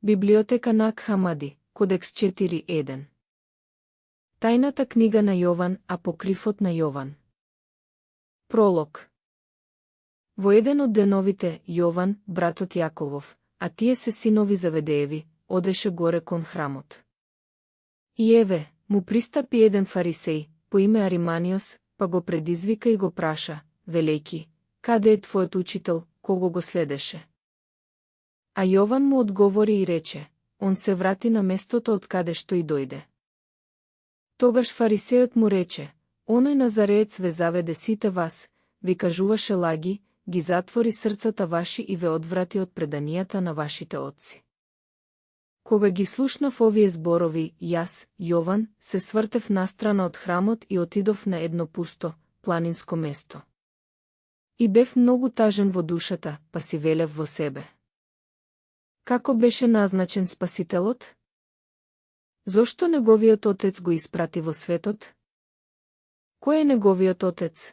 Библиотека Нак Хамади, Кодекс 4.1. Тајната книга на Јован, апокрифот на Јован. Пролог. Во еден од деновите, Јован, братот Јаковов, а тие се синови Заведееви, одеше горе кон храмот. И еве, му пристапи еден фарисеј, по име Ариманиос, па го предизвика и го праша, велејки, каде е твојот учител, кого го следеше? А Јован му одговори и рече, он се врати на местото од каде што и дојде. Тогаш фарисејот му рече, оној Назареец ве заведе сите вас, ви кажуваше лаги, ги затвори срцата ваши и ве одврати од преданијата на вашите отци. Кога ги слушнав овие зборови, јас, Јован, се свртев настрана од храмот и отидов на едно пусто, планинско место. И бев многу тажен во душата, па си велев во себе. Како беше назначен Спасителот? Зошто неговиот отец го испрати во светот? Кој е неговиот отец?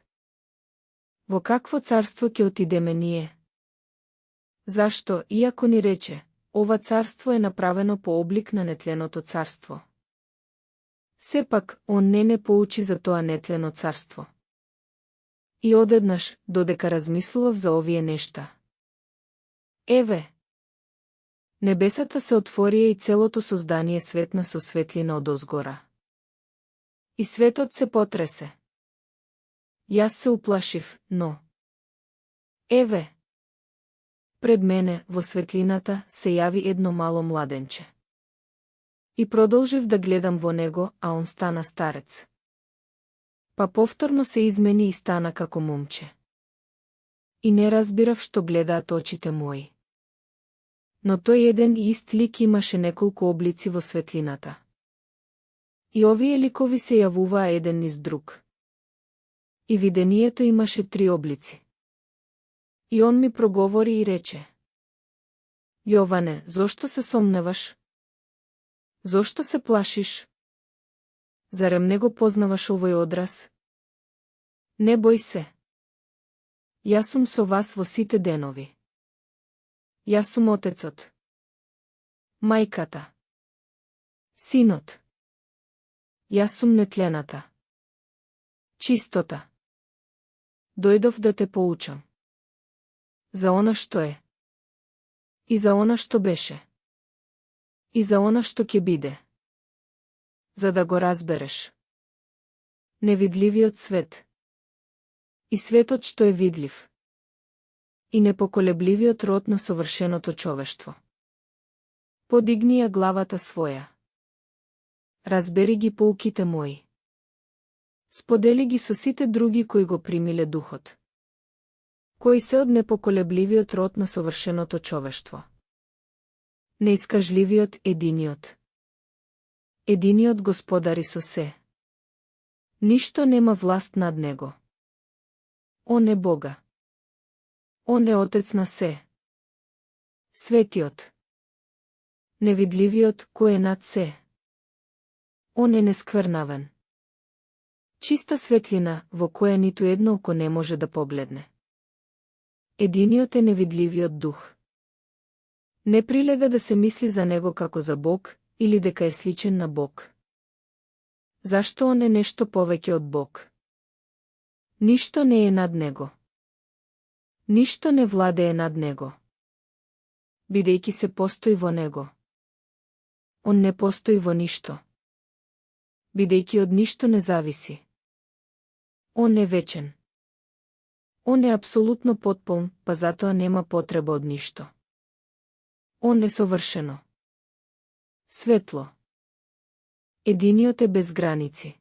Во какво царство ќе отидеме ние? Зашто, иако ни рече, ова царство е направено по облик на нетленото царство? Сепак, он не поучи за тоа нетлено царство. И одеднаш, додека размислував за овие нешта. Еве! Небесата се отворија и целото создание светна со светлина од озгора. И светот се потресе. Јас се уплашив, но... Еве! Пред мене, во светлината, се јави едно мало младенче. И продолжив да гледам во него, а он стана старец. Па повторно се измени и стана како момче. И не разбирав што гледаат очите мои. Но тој еден и ист лик имаше неколку облици во светлината. И овие ликови се јавуваа еден низ друг. И видението имаше 3 облици. И он ми проговори и рече: Јоване, зошто се сомневаш? Зошто се плашиш? Зарем не го познаваш овој одраз? Не бој се. Јас сум со вас во сите денови. Јас сум Отецот, мајката, синот. Јас сум нетлената, чистота. Дојдов да те поучам. За она што е. И за она што беше. И за она што ќе биде. За да го разбереш. Невидливиот свет. И светот што е видлив. И непоколебливиот род на совршеното човештво. Подигни ја главата своја. Разбери ги поуките мои. Сподели ги со сите други кои го примиле духот. Кои се од непоколебливиот род на совршеното човештво. Неискажливиот единиот. Единиот господари со се. Ништо нема власт над него. Он е Бога. Он е Отец на се. Светиот. Невидливиот, кој е над се. Он е несквернавен. Чиста светлина, во која ниту едно око не може да погледне. Единиот е невидливиот дух. Не прилега да се мисли за него како за Бог, или дека е сличен на Бог. Зашто он е нешто повеќе од Бог? Ништо не е над него. Ништо не владее над него. Бидејќи се постои во него. Он не постои во ништо. Бидејќи од ништо не зависи. Он е вечен. Он е апсолутно потполн, па затоа нема потреба од ништо. Он е совршено. Светло. Единиот е без граници.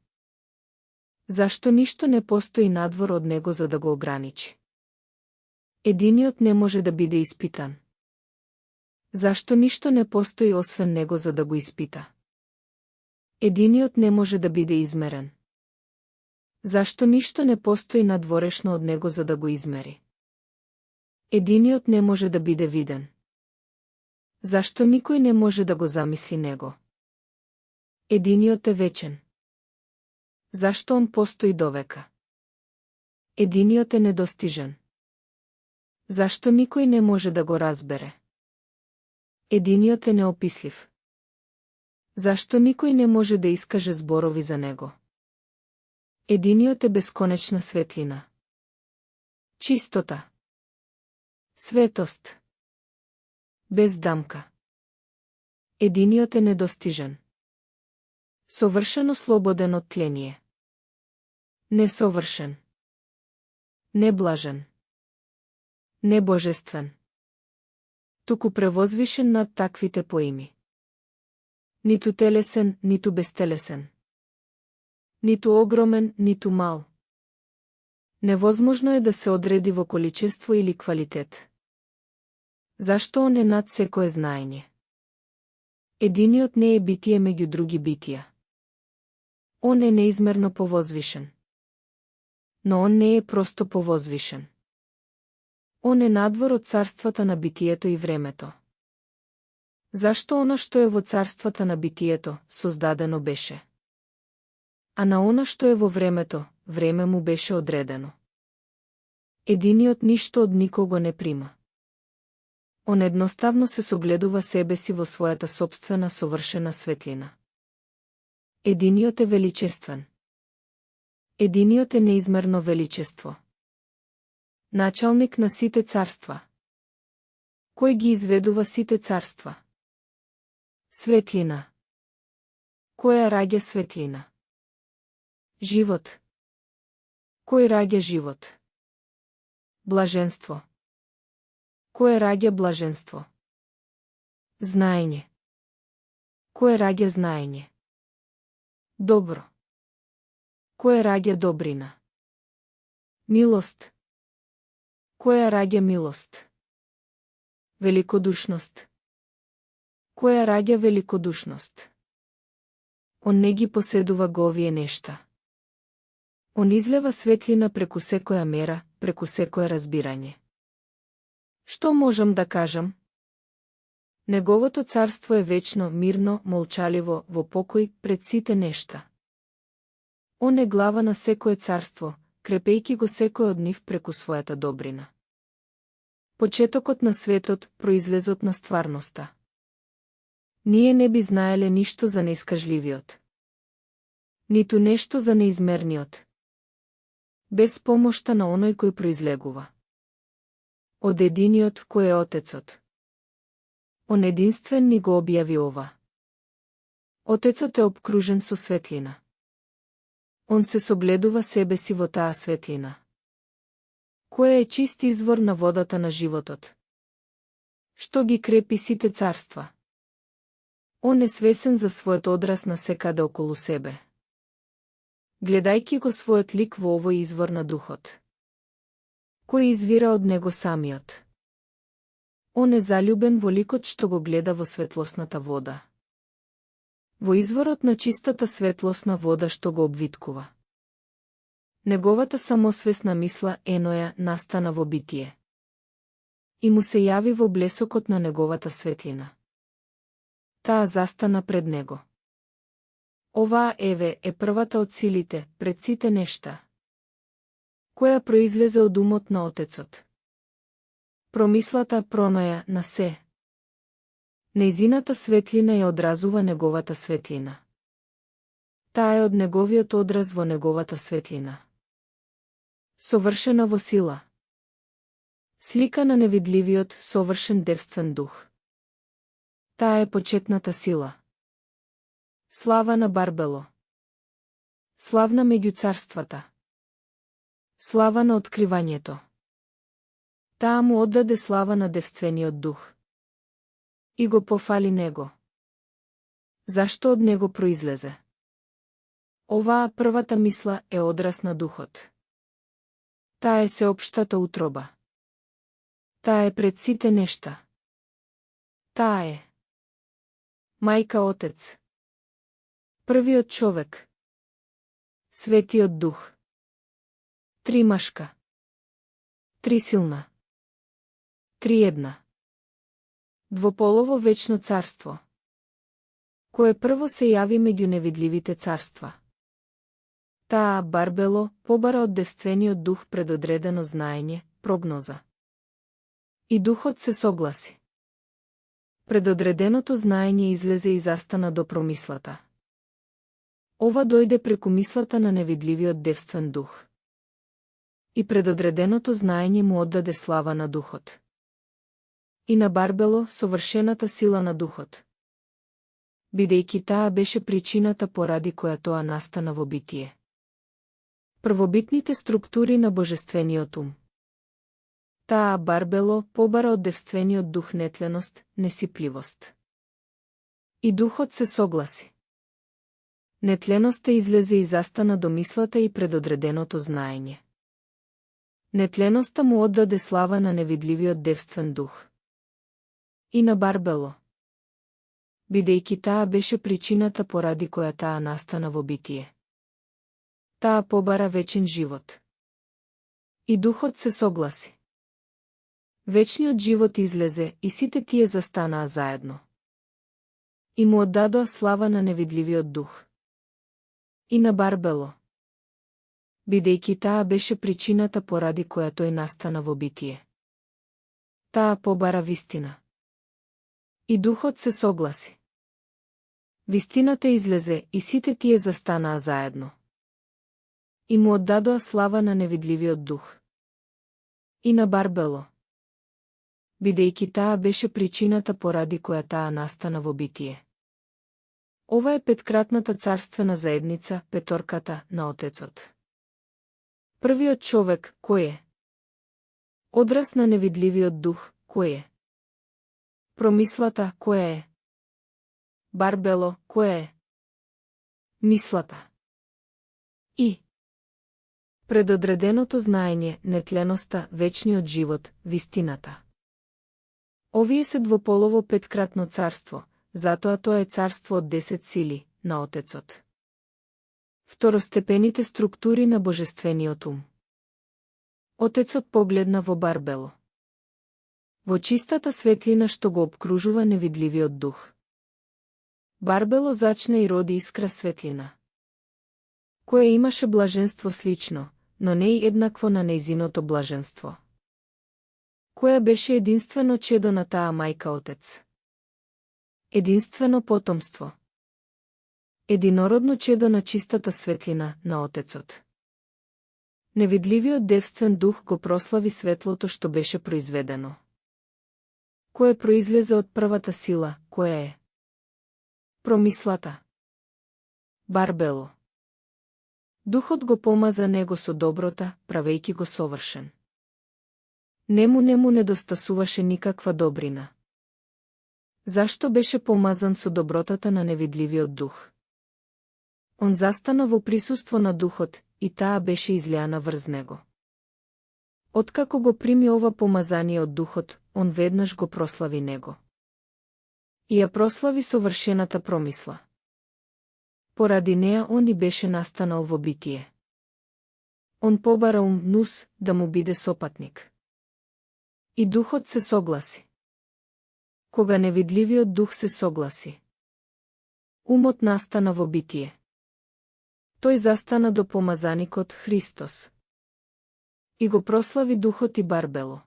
Зашто ништо не постои надвор од него за да го ограничи? Единиот не може да биде испитан. Зашто ништо не постои освен него за да го испита? Единиот не може да биде измерен. Зашто ништо не постои надворешно од него за да го измери? Единиот не може да биде виден. Зашто никој не може да го замисли него? Единиот е вечен. Зашто он постои довека? Единиот е недостижен. Зашто никој не може да го разбере? Единиот е неопислив. Зашто никој не може да искаже зборови за него? Единиот е бесконечна светлина. Чистота. Светост. Без дамка. Единиот е недостижен. Совршено слободен од тление. Несовршен. Неблажен. Небожествен. Туку превозвишен над таквите поими. Ниту телесен, ниту безтелесен. Ниту огромен, ниту мал. Невозможно е да се одреди во количество или квалитет. Зашто он е над секое знаење? Единиот не е битие меѓу други битија. Он е неизмерно повозвишен. Но он не е просто повозвишен. Он е надвор од царствата на битието и времето. Зашто она што е во царствата на битието, создадено беше? А на она што е во времето, време му беше одредено. Единиот ништо од никого не прима. Он едноставно се согледува себе си во својата сопствена совршена светлина. Единиот е величествен. Единиот е неизмерно величество. Началник на сите царства. Кој ги изведува сите царства? Светлина. Која раѓа светлина? Живот. Кој раѓа живот? Блаженство. Кој раѓа блаженство? Знаење. Кој раѓа знаење? Добро. Кој раѓа добрина? Милост. Која раѓа милост? Великодушност. Која раѓа великодушност? Он не ги поседува го овие нешта. Он излева светлина преку секоја мера, преку секое разбирање. Што можам да кажам? Неговото царство е вечно, мирно, молчаливо, во покој пред сите нешта. Он е глава на секое царство, крепејки го секој од нив преку својата добрина. Почетокот на светот, произлезот на стварноста. Ние не би знаеле ништо за неискажливиот. Ниту нешто за неизмерниот. Без помошта на оној кој произлегува. Од единиот кој е Отецот. Он единствен ни го објави ова. Отецот е обкружен со светлина. Он се согледува себе си во таа светлина. Кој е чист извор на водата на животот? Што ги крепи сите царства? Он е свесен за својот одраз на секаде околу себе. Гледајки го својот лик во овој извор на духот. Кој извира од него самиот? Он е заљубен во ликот што го гледа во светлосната вода. Во изворот на чистата светлосна вода што го обвиткува. Неговата самосвесна мисла еноја настана во битие. И му се јави во блесокот на неговата светлина. Таа застана пред него. Оваа еве е првата од силите, пред сите нешта, која произлезе од умот на Отецот. Промислата проноја на се. Нејзината светлина ја одразува неговата светлина. Таа е од неговиот одраз во неговата светлина. Совршена во сила. Слика на невидливиот, совршен девствен дух. Таа е почетната сила. Слава на Барбело. Славна меѓу царствата. Слава на откривањето. Таа му оддаде слава на девствениот дух. И го пофали него. Зашто од него произлезе? Оваа првата мисла е одраз на духот. Таа е сеопштата утроба. Таа е пред сите нешта. Таа е Мајка Отец. Првиот човек. Светиот дух. Тримашка. Трисилна. Триедна. Двополово вечно царство. Кое прво се јави меѓу невидливите царства. Таа Барбело побара од девствениот дух предодредено знаење, прогноза. И духот се согласи. Предодреденото знаење излезе и застана до промислата. Ова дојде преку мислата на невидливиот девствен дух. И предодреденото знаење му оддаде слава на духот. И на Барбело совршената сила на духот. Бидејќи таа беше причината поради која тоа настана во битие. Првобитните структури на божествениот ум. Таа Барбело побара од девствениот дух нетленост, несипливост. И духот се согласи. Нетленоста излезе и застана до мислата и предодреденото знаење. Нетленоста му оддаде слава на невидливиот девствен дух. И на Барбело. Бидејќи таа беше причината поради која таа настана во битие. Таа побара вечен живот. И духот се согласи. Вечниот живот излезе и сите тие застанаа заедно. И му оддадоа слава на невидливиот дух. И на Барбело. Бидејќи таа беше причината поради која тој настана во битие. Таа побара вистина. И духот се согласи. Вистината излезе и сите тие застанаа заедно. И му оддадоа слава на невидливиот дух. И на Барбело. Бидејќи таа беше причината поради која таа настана во битие. Ова е петкратната царствена заедница, петорката на Отецот. Првиот човек, кој е? Одраз на невидливиот дух, кој е? Промислата, која е? Барбело, која е? Мислата. И предодреденото знаење, нетленоста, вечниот живот, вистината. Овие се двополово петкратно царство, затоа тоа е царство од 10 сили, на Отецот. Второстепените структури на божествениот ум. Отецот погледна во Барбело. Во чистата светлина што го обкружува невидливиот дух. Барбело зачна и роди искра светлина. Која имаше блаженство слично, но не и еднакво на нејзиното блаженство. Која беше единствено чедо на таа мајка Отец. Единствено потомство. Единородно чедо на чистата светлина на Отецот. Невидливиот девствен дух го прослави светлото што беше произведено. Кој произлезе од првата сила, која е? Промислата. Барбело. Духот го помаза него со доброта, правејќи го совршен. Нему недостасуваше никаква добрина. Зашто беше помазан со добротата на невидливиот дух? Он застана во присуство на духот, и таа беше излеана врз него. Откако го прими ова помазание од духот, он веднаш го прослави него. И ја прослави совршената промисла. Поради неа он и беше настанал во битие. Он побара ум нус да му биде сопатник. И духот се согласи. Кога невидливиот дух се согласи, умот настана во битие. Тој застана до помазаникот Христос. И го прослави духот и Барбело.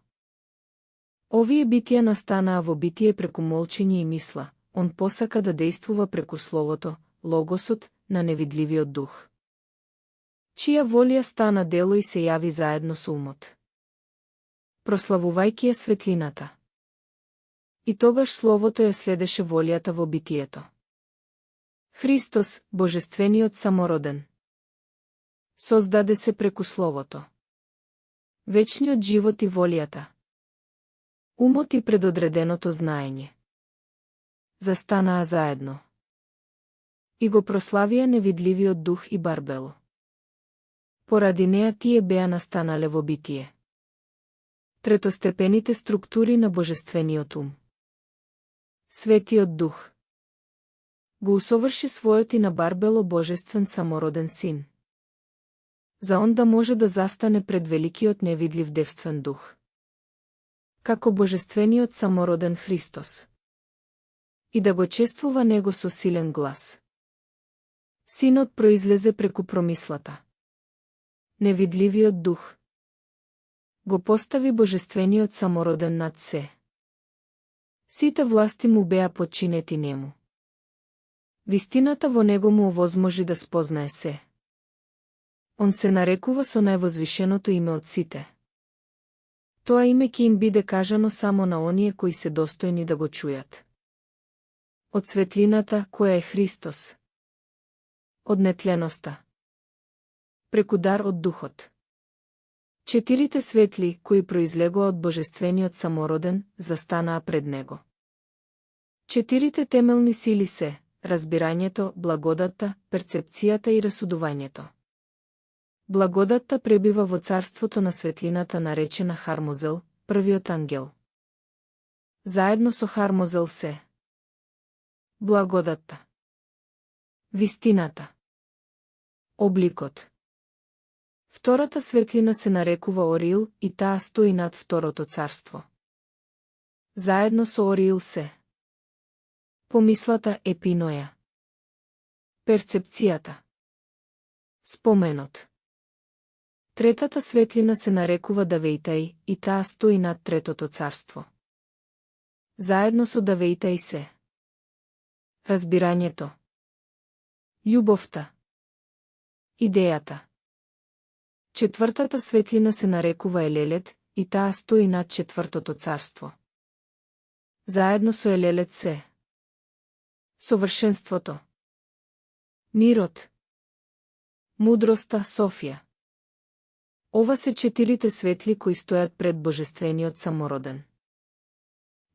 Овие битија настанаа во битие преку молчење и мисла, он посака да действува преку словото, логосот, на невидливиот дух. Чија волја стана дело и се јави заедно со умот. Прославувајќи ја светлината. И тогаш словото ја следеше волјата во битието. Христос, божествениот самороден. Создаде се преку словото. Вечниот живот и волјата. Умот и предодреденото знаење. Застанаа заедно. И го прославија невидливиот дух и Барбело. Поради неа тие беа настанале во битие. Третостепените структури на божествениот ум. Светиот дух го усоврши својот и на Барбело божествен самороден син. За он да може да застане пред великиот невидлив девствен дух. Како божествениот самороден Христос. И да го чествува него со силен глас. Синот произлезе преку промислата. Невидливиот дух го постави божествениот самороден над се. Сите власти му беа подчинети нему. Вистината во него му овозможи да спознае се. Он се нарекува со највозвишеното име од сите. Тоа име ќе им биде кажано само на оние кои се достојни да го чујат. Од светлината, која е Христос. Од нетленоста. Преку дар од Духот. Четирите светли, кои произлегоа од Божествениот самороден, застанаа пред него. Четирите темелни сили се разбирањето, благодатта, перцепцијата и расудувањето. Благодатта пребива во царството на светлината наречена Хармозел, првиот ангел. Заедно со Хармозел се благодатта, вистината, обликот. Втората светлина се нарекува Орил и таа стои над второто царство. Заедно со Орил се помислата Епиноја, перцепцијата, споменот. Третата светлина се нарекува Давеитај и таа стои над третото царство. Заедно со Давеитај се разбирањето, љубовта, идејата. Четвртата светлина се нарекува Елелет и таа стои над четвртото царство. Заедно со Елелет се совршенството, мирот, мудроста, Софија. Ова се четирите светли кои стојат пред Божествениот самороден.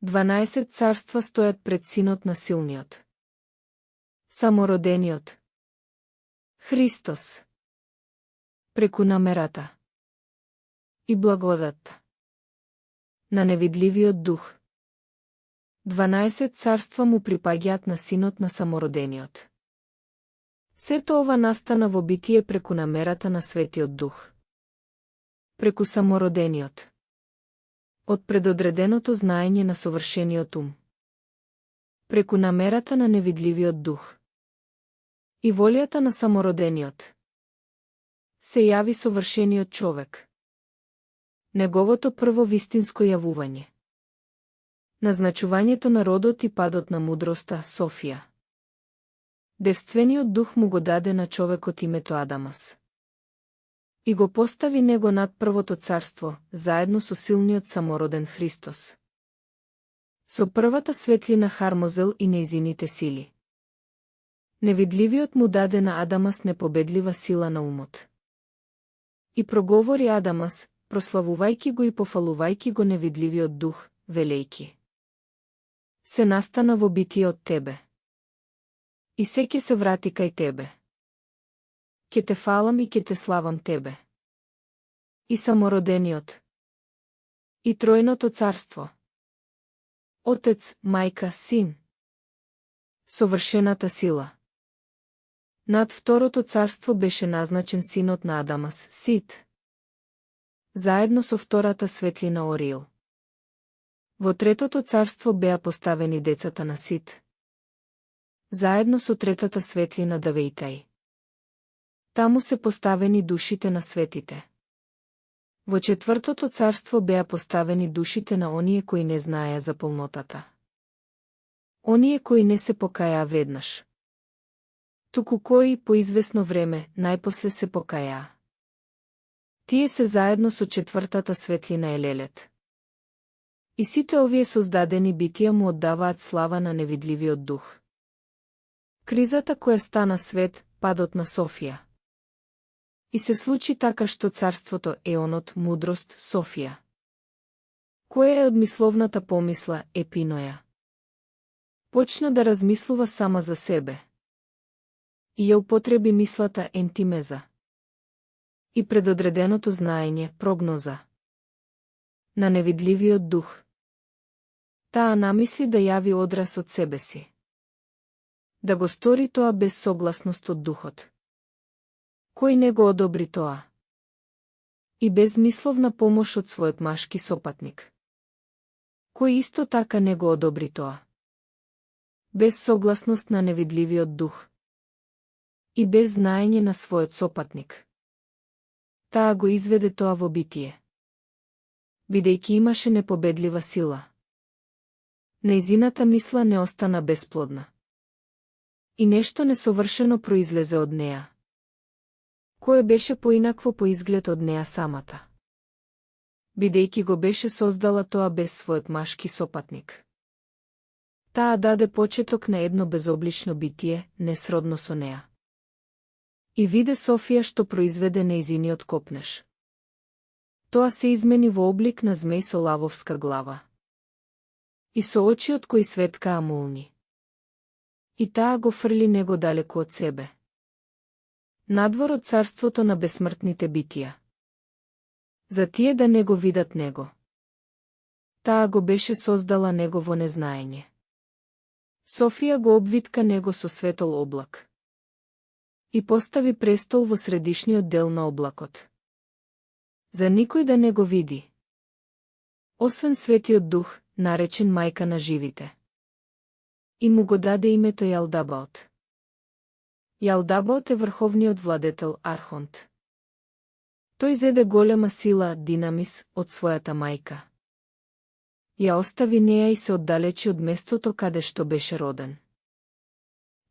12 царства стојат пред Синот на Силниот. Самородениот. Христос. Преку намерата и благодатта на невидливиот дух. 12 царства му припаѓаат на Синот на самородениот. Сето ова настана во битие преку намерата на Светиот Дух. Преку самородениот. Од предодреденото знаење на совршениот ум. Преку намерата на невидливиот дух. И волјата на самородениот. Се јави совршениот човек. Неговото прво вистинско јавување. Назначувањето на родот и падот на мудроста, Софија. Девствениот дух му го даде на човекот името Адамас. И го постави него над првото царство, заедно со силниот самороден Христос. Со првата светлина Хармозел и нејзините сили. Невидливиот му даде на Адамас непобедлива сила на умот. И проговори Адамас, прославувајки го и пофалувајки го невидливиот дух, велејки. Се настана во битие од тебе. И се ќе се врати кај тебе. Ке те фалам и ке те славам тебе. И самородениот. И тројното царство. Отец, мајка, син. Совршената сила. Над второто царство беше назначен синот на Адамас, Сит. Заедно со втората светлина Орил. Во третото царство беа поставени децата на Сит. Заедно со третата светлина Давеитај. Таму се поставени душите на светите. Во четвртото царство беа поставени душите на оние кои не знаеа за полнотата. Оние кои не се покајаа веднаш. Туку кои по извесно време најпосле се покајаа. Тие се заедно со четвртата светлина Елелет. И сите овие создадени битија му оддаваат слава на невидливиот дух. Кризата која стана свет, падот на Софија. И се случи така што царството еонот мудрост Софија. Која е одмисловната помисла Епиноја? Почна да размислува сама за себе. И ја употреби мислата ентимеза. И предодреденото знаење прогноза. На невидливиот дух. Таа намисли да јави одраз од себе си. Да го стори тоа без согласност од духот. Кој не го одобри тоа? И без мисловна помош од својот машки сопатник. Кој исто така не го одобри тоа? Без согласност на невидливиот дух. И без знаење на својот сопатник. Таа го изведе тоа во битие. Бидејќи имаше непобедлива сила. Нејзината мисла не остана бесплодна. И нешто несовршено произлезе од неа. Кое беше поинакво по изглед од неа самата. Бидејќи го беше создала тоа без својот машки сопатник. Таа даде почеток на едно безоблично битие, несродно со неа. И виде Софија што произведе нејзиниот копнеш. Тоа се измени во облик на змеј со лавовска глава. И со очи од кои светкаа молни. И таа го фрли него далеку од себе. Надвор од царството на бесмртните битија. За тие да не го видат него. Таа го беше создала него во незнаење. Софија го обвитка него со светол облак. И постави престол во средишниот дел на облакот. За никој да не го види. Освен Светиот Дух, наречен мајка на живите. И му го даде името Јалдабаот. Јалдабаот е врховниот владетел Архонт. Тој зеде голема сила, динамис, од својата мајка. Ја остави неа и се оддалечи од местото каде што беше роден.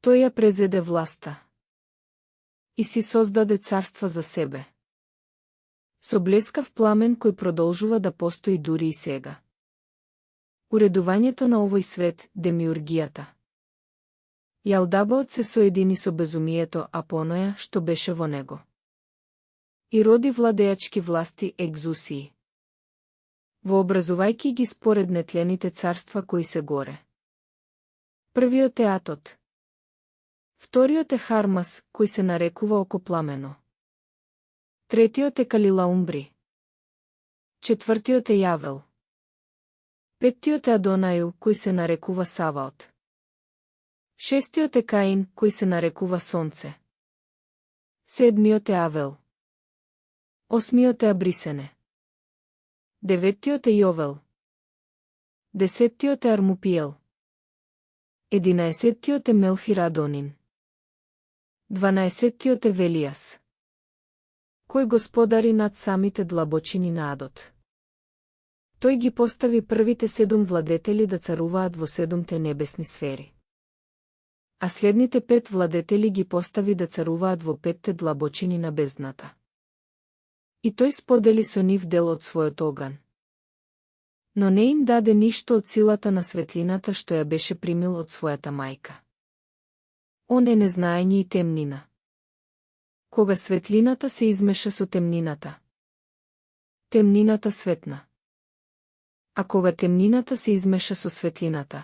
Тој ја презеде власта. И си создаде царства за себе. Со блескав пламен кој продолжува да постои дури и сега. Уредувањето на овој свет, демиургијата. Јалдабаот се соедини со безумието Апоноја, што беше во него. И роди владеачки власти екзусии. Вообразувајќи ги според нетлените царства кои се горе. Првиот е Атот. Вториот е Хармас, кој се нарекува окопламено. Третиот е Калилаумбри. Четвртиот е Јавел. Петтиот е Адонају, кој се нарекува Саваот. Шестиот е Каин, кој се нарекува Сонце. Седмиот е Авел. Осмиот е Абрисене. Деветиот е Јовел. Десеттиот е Армупиел. Единаесеттиот е Мелхирадонин. 12-тиот е Велијас, кој господари над самите длабочини на адот. Тој ги постави првите 7 владетели да царуваат во 7-те небесни сфери. А следните 5 владетели ги постави да царуваат во 5-те длабочини на бездната. И тој сподели со нив дел од својот оган. Но не им даде ништо од силата на светлината што ја беше примил од својата мајка. Он е незнаење и темнина. Кога светлината се измеша со темнината, темнината светна. А кога темнината се измеша со светлината,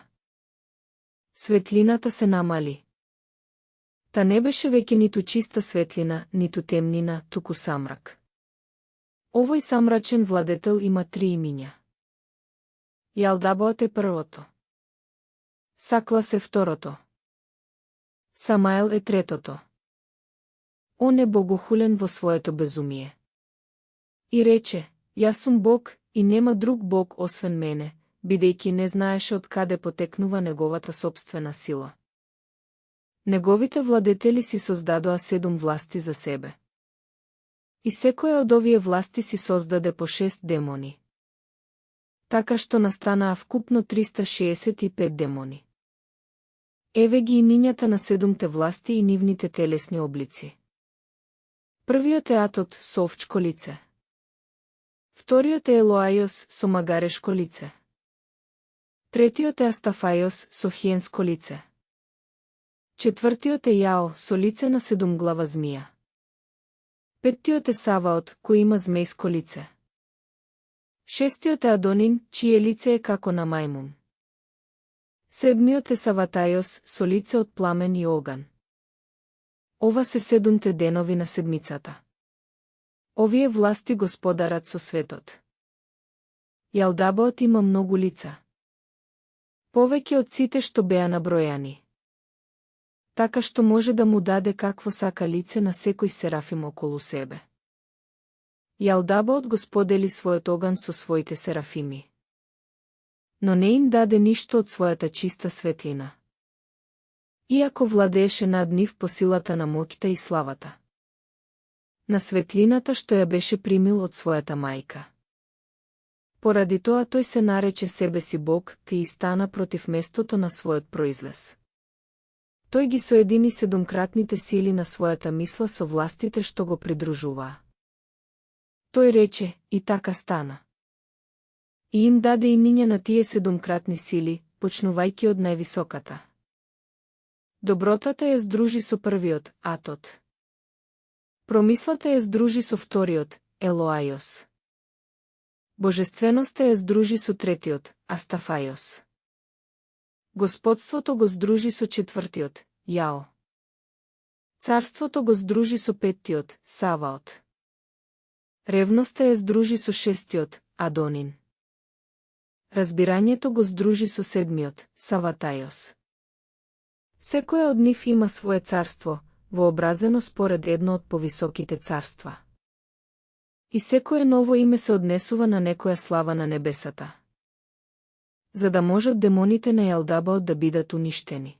светлината се намали. Та не беше веќе ниту чиста светлина, ниту темнина, туку самрак. Овој самрачен владетел има 3 имиња. Јалдабаот е првото. Саклас е второто. Самаел е третото. Он е богохулен во своето безумие. И рече, јас сум Бог и нема друг Бог освен мене, бидејќи не знаеше од каде потекнува неговата собствена сила. Неговите владетели си создадоа 7 власти за себе. И секоја од овие власти си создаде по 6 демони. Така што настанаа вкупно 365 демони. Еве ги имињата на 7-те власти и нивните телесни облици. Првиот е Атот со овчко лице. Вториот е Елоајос со магарешко лице. Третиот е Астафајос со хиенско лице. Четвртиот е Јао со лице на 7-глава змија. Петтиот е Саваот, кој има змејско лице. Шестиот е Адонин, чие лице е како на мајмун. Седмиот е Саватајос со лице од пламен и оган. Ова се 7-те денови на седмицата. Овие власти господарат со светот. Јалдабаот има многу лица. Повеќе од сите што беа набројани. Така што може да му даде какво сака лице на секој серафим околу себе. Јалдабаот го сподели својот оган со своите серафими. Но не им даде ништо од својата чиста светлина. Иако владееше над нив по силата на моќта и славата. На светлината што ја беше примил од својата мајка. Поради тоа тој се нарече себе си Бог, кај и стана против местото на својот произлез. Тој ги соедини седумкратните сили на својата мисла со властите што го придружуваа. Тој рече, и така стана. И им даде имиња на тие седумкратни сили, почнувајќи од највисоката. Добротата ја здружи со првиот, Атот. Промислата ја здружи со вториот, Елоајос. Божественоста ја здружи со третиот, Астафајос. Господството го здружи со четвртиот, Јао. Царството го здружи со петтиот, Саваот. Ревноста ја здружи со шестиот, Адонин. Разбирањето го здружи со седмиот, Саватајос. Секоја од нив има свое царство, вообразено според едно од повисоките царства. И секое ново име се однесува на некоја слава на небесата. За да можат демоните на Јалдабаот да бидат уништени.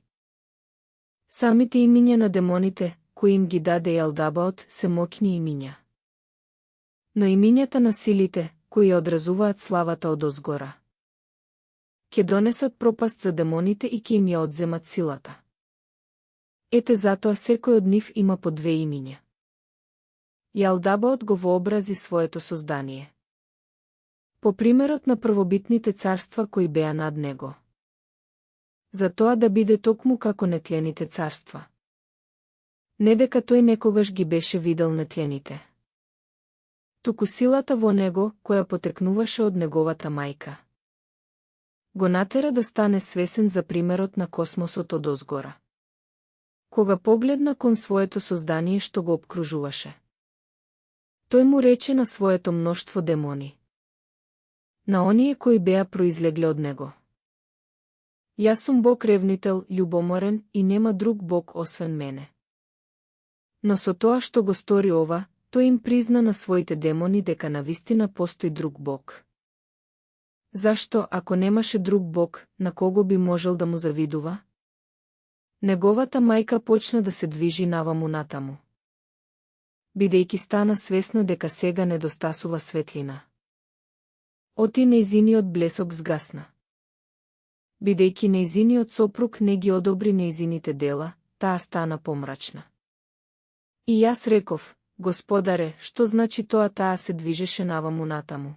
Самите имиња на демоните, кои им ги даде Јалдабаот, се моќни имиња. Но имињата на силите, кои ја одразуваат славата од озгора, ќе донесат пропаст за демоните и ќе им ја одземат силата. Ете затоа секој од нив има по две имиња. Јалдабаот го вообрази своето создание по примерот на првобитните царства кои беа над него. За тоа да биде токму како нетлените царства. Не дека тој некогаш ги беше видел нетлените. Туку силата во него, која потекнуваше од неговата мајка, го натера да стане свесен за примерот на космосот од озгора. Кога погледна кон своето создание што го обкружуваше, тој му рече на своето мноштво демони, на оние кои беа произлегле од него: Јас сум Бог ревнител, љубоморен и нема друг Бог освен мене. Но со тоа што го стори ова, тој им призна на своите демони дека навистина постои друг Бог. Зашто, ако немаше друг Бог, на кого би можел да му завидува? Неговата мајка почна да се движи наваму натаму, бидејќи стана свесна дека сега недостасува светлина. Оти нејзиниот блесок згасна. Бидејќи нејзиниот сопруг не ги одобри нејзините дела, таа стана помрачна. И јас реков: Господаре, што значи тоа? Таа се движеше наваму натаму.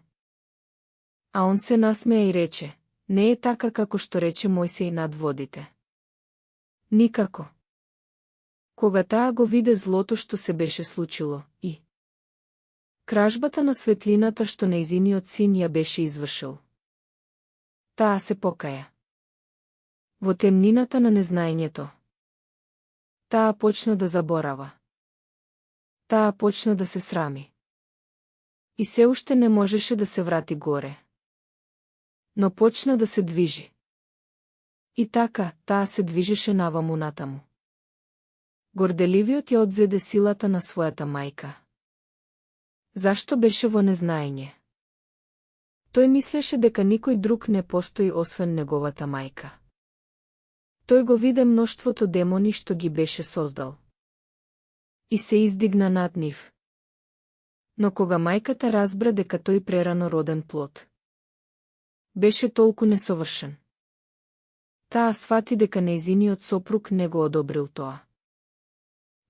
А он се насмеа и рече: не е така како што рече Мојсеј над водите. Никако. Кога таа го виде злото што се беше случило, и кражбата на светлината што нејзиниот син ја беше извршил, таа се покаја. Во темнината на незнаењето, таа почна да заборава. Таа почна да се срами. И се уште не можеше да се врати горе. Но почна да се движи. И така, таа се движеше наваму натаму. Горделивиот ја одзеде силата на својата мајка. Зашто беше во незнаење? Тој мислеше дека никој друг не постои освен неговата мајка. Тој го виде мноштвото демони што ги беше создал. И се издигна над нив. Но кога мајката разбра дека тој прерано роден плод беше толку несовршен, таа свати дека нејзиниот сопруг не го одобрил тоа.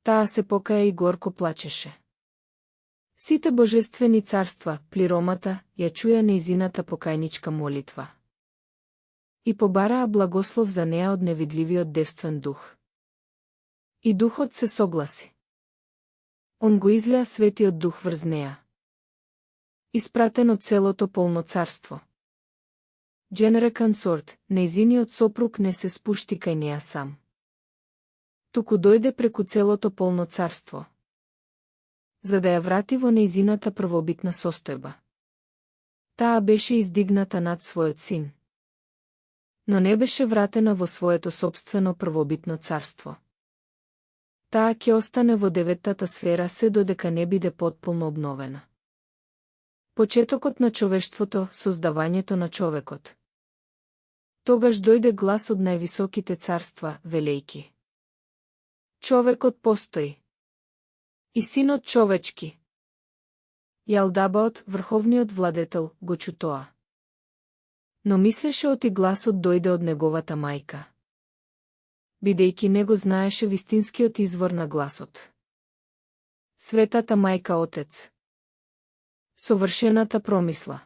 Таа се покаја и горко плачеше. Сите божествени царства, плиромата, ја чуја нејзината покајничка молитва. И побараа благослов за неа од невидливиот девствен дух. И духот се согласи. Он го излеа светиот дух врз неа. Испратен од целото полно царство. Дженере консорт, нејзиниот сопруг не се спушти кај неа сам. Туку дојде преку целото полно царство, за да ја врати во нејзината првобитна состојба. Таа беше издигната над својот син, но не беше вратена во своето собствено првобитно царство. Таа ќе остане во деветтата сфера се додека не биде потполно обновена. Почетокот на човештвото, создавањето на човекот. Тогаш дојде глас од највисоките царства, велејки: Човекот постои. И синот човечки. Јалдабаот, врховниот владетел, го чу тоа. Но мислеше оти гласот дојде од неговата мајка. Бидејќи не го знаеше вистинскиот извор на гласот. Светата мајка Отец. Совршената промисла.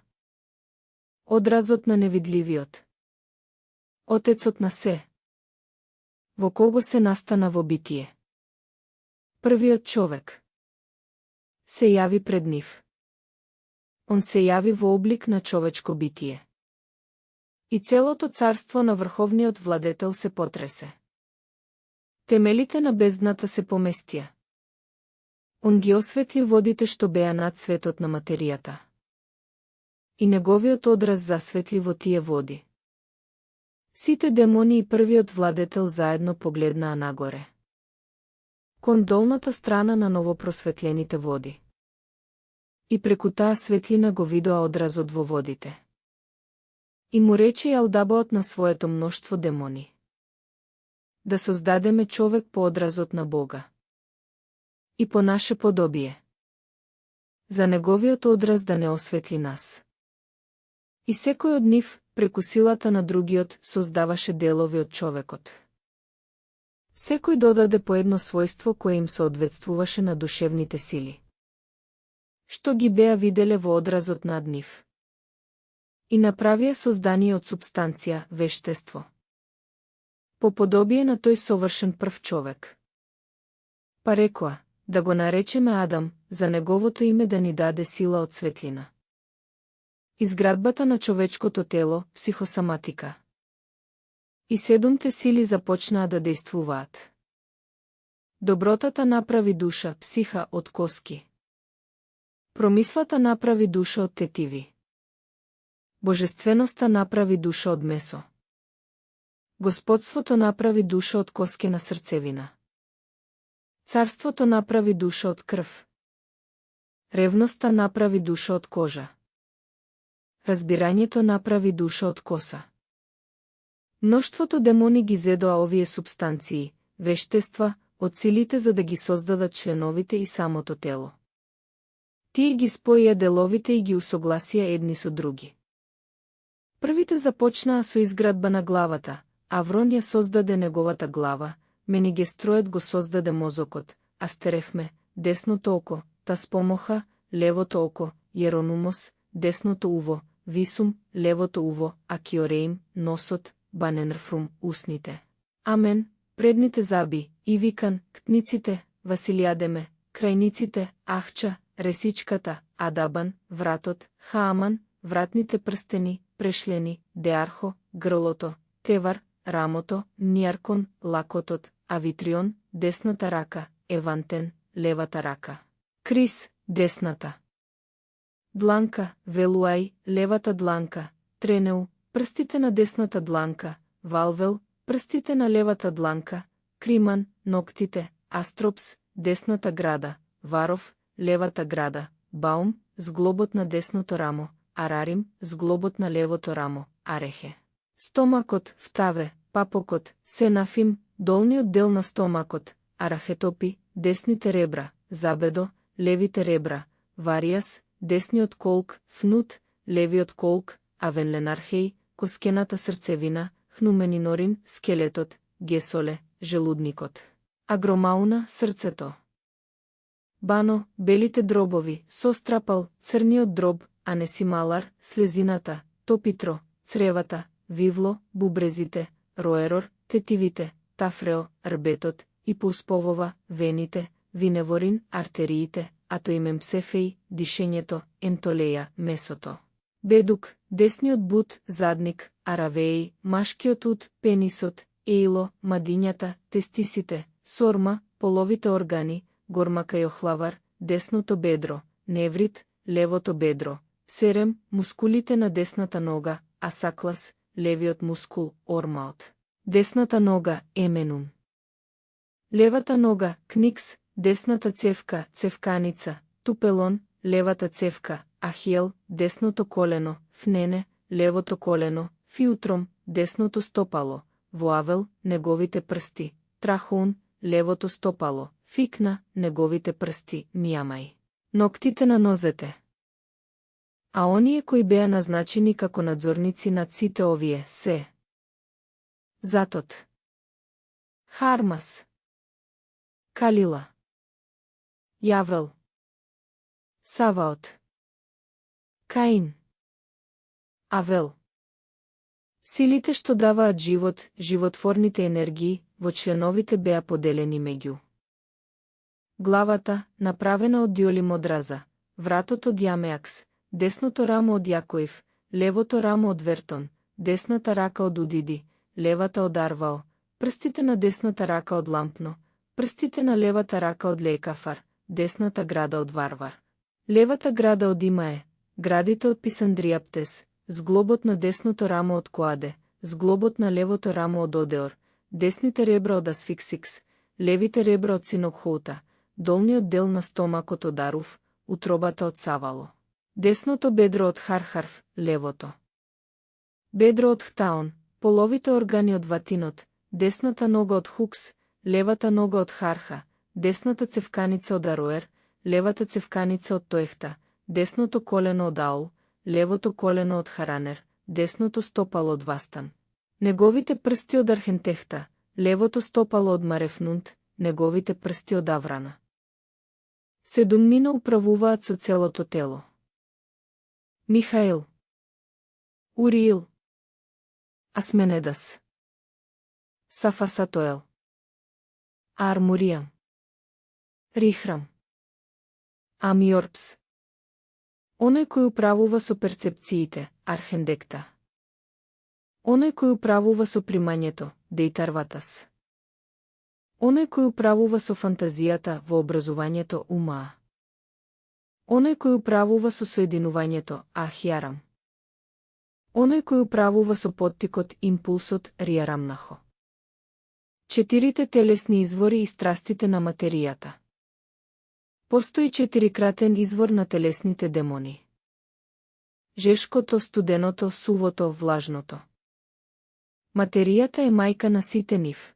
Одразот на невидливиот. Отецот на се. Во кого се настана во битие. Првиот човек. Се јави пред нив. Он се јави во облик на човечко битие. И целото царство на врховниот владетел се потресе. Темелите на бездната се поместија. Он ги осветли водите што беа над светот на материјата. И неговиот одраз засветли во тие води. Сите демони и првиот владетел заедно погледнаа нагоре. Кон долната страна на новопросветлените води. И преку таа светлина го видоа одразот во водите. И му рече Јалдабаот на своето мноштво демони. Да создадеме човек по одразот на Бога. И по наше подобие. За неговиот одраз да не осветли нас. И секој од нив, преку силата на другиот, создаваше делови од човекот. Секој додаде по едно својство кое им соодветствуваше на душевните сили. Што ги беа виделе во одразот над нив. И направија создание од субстанција, вештество. По подобие на тој совршен прв човек. Па рекоа, да го наречеме Адам, за неговото име да ни даде сила од светлина. Изградбата на човечкото тело, психосоматика. И седумте сили започнаа да дејствуваат. Добротата направи душа, психа од коски. Промислата направи душа од тетиви. Божественоста направи душа од месо. Господството направи душа од коскена срцевина. Царството направи душа од крв. Ревноста направи душа од кожа. Разбирањето направи душа од коса. Мноштвото демони ги зедоа овие субстанции, вештества, од силите за да ги создадат членовите и самото тело. Тие ги споија деловите и ги усогласија едни со други. Првите започнаа со изградба на главата, Аврон ја создаде неговата глава, Менигестроет го создаде мозокот, Астерехме, десното око, Таспомоха, левото око, Јеронумос, десното уво, Висум, левото уво, Акиореим, носот, Баненрфрум, усните. Амен, предните заби, Ивикан, ктниците, Василиадеме, крајниците, Ахча, ресичката, Адабан, вратот, Хааман, вратните прстени, прешлени, Деархо, грлото, Тевар, рамото, Ниаркон, лакотот, Авитрион, десната рака, Евантен, левата рака. Крис, десната. Дланка, Велуај, левата дланка, Тренеу, прстите на десната дланка, Валвел, прстите на левата дланка, Криман, ноктите, Астропс, десната града, Варов, левата града, Баум, зглобот на десното рамо, Арарим, зглобот на левото рамо, Арехе. Стомакот, Втаве, папокот, Сенафим, долниот дел на стомакот, Арахетопи, десните ребра, Забедо, левите ребра, Варијас, десниот колк, Фнут, левиот колк, Авенленархеј, коскената срцевина, Хнуменинорин, скелетот, Гесоле, желудникот. Агромауна, срцето. Бано, белите дробови, Сострапал, црниот дроб, Анесималар, слезината, Топитро, цревата, Вивло, бубрезите, Роерор, тетивите, Тафрео, рбетот, Ипусповова, вените, Виневорин, артериите, Атоимемпсефеј, дишењето, Ентолеја, месото. Бедук, десниот бут, задник, Аравеј, машкиот ут, пенисот, Еило, мадињата, тестисите, Сорма, половите органи, Гормакајохлавар, десното бедро, Неврит, левото бедро, Серем, мускулите на десната нога, Асаклас, левиот мускул, Ормаот. Десната нога, Еменум. Левата нога, Кникс, десната цевка, Цевканица, Тупелон, левата цевка, Ахиел, десното колено, Фнене, левото колено, Фиутром, десното стопало, Воавел, неговите прсти, Трахун, левото стопало, Фикна, неговите прсти, Мијамај. Ноктите на нозете. А оние кои беа назначени како надзорници над сите овие се Затот, Хармас, Калила, Јавел, Саваот, Каин, Авел. Силите што даваат живот, животворните енергии, во членовите беа поделени меѓу главата, направена од диолим од Раза, вратот од Јамеакс, десното рамо од Јакоив, левото рамо од Вертон, десната рака од Удиди, левата од Арвао, прстите на десната рака од Лампно, прстите на левата рака од Леекафар, десната града од Варвар, левата града од Имае, градите од Писандриаптес, зглобот на десното рамо од Коаде, зглобот на левото рамо од Одеор, десните ребра од Асфиксикс, левите ребра од Синокхоута, долниот дел на стомакот од Аруф, утробата од Савало, десното бедро од Хархарф, левото бедро од Хтаон, половите органи од Ватинот, десната нога од Хукс, левата нога од Харха, десната цевканица од Ароер, левата цевканица од Тоехта, десното колено од Аул, левото колено од Харанер, десното стопало од Вастан, неговите прсти од Архентехта, левото стопало од Марефнунт, неговите прсти од Аврана. Седумнина управуваат со целото тело. Михаил, Уриил, Асменедас, Сафасатоел, Армуриам, Рихрам, Амиорпс. Оној кој управува со перцепциите, Архендекта. Оној кој управува со примањето, Дейтарватас. Оној кој управува со фантазијата, вообразувањето, Умаа. Оној кој управува со соединувањето, Ахјарам. Оној кој управува со поттикот, импулсот, Риарамнахо. Четирите телесни извори и страстите на материјата. Постои четирикратен извор на телесните демони. Жешкото, студеното, сувото, влажното. Материјата е мајка на сите нив.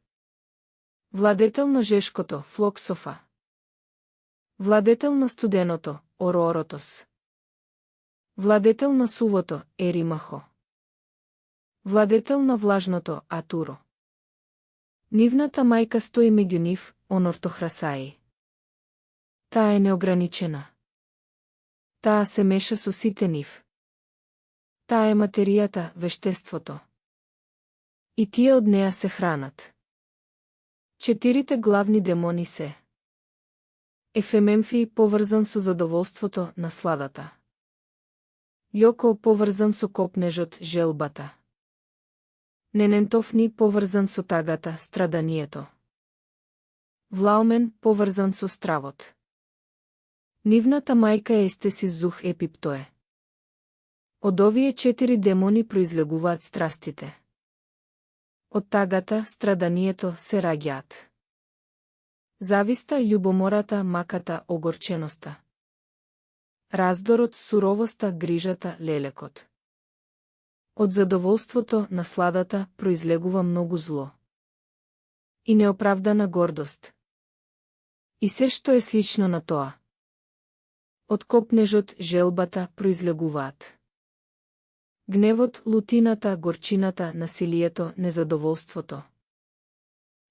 Владетел на жешкото, Флоксофа. Владетел на студеното, Орооротос. Владетел на сувото, Еримахо. Владетел на влажното, Атуро. Нивната мајка стои меѓу нив, Онортохрасаи. Таа е неограничена. Таа се меша со сите нив. Таа е материјата, вештеството. И тие од неа се хранат. Четирите главни демони се Ефемемфи, поврзан со задоволството, насладата. Јоко, поврзан со копнежот, желбата. Ненентофни, поврзан со тагата, страданието. Влаумен, поврзан со стравот. Нивната мајка е Естесизух Епиптое. Од овие четири демони произлегуваат страстите. Од тагата, страданието се раѓаат зависта, љубомората, маката, огорченоста. Раздорот, суровоста, грижата, лелекот. Од задоволството, насладата, произлегува многу зло. И неоправдана гордост. И се што е слично на тоа. Од копнежот, желбата, произлегуваат гневот, лутината, горчината, насилието, незадоволството.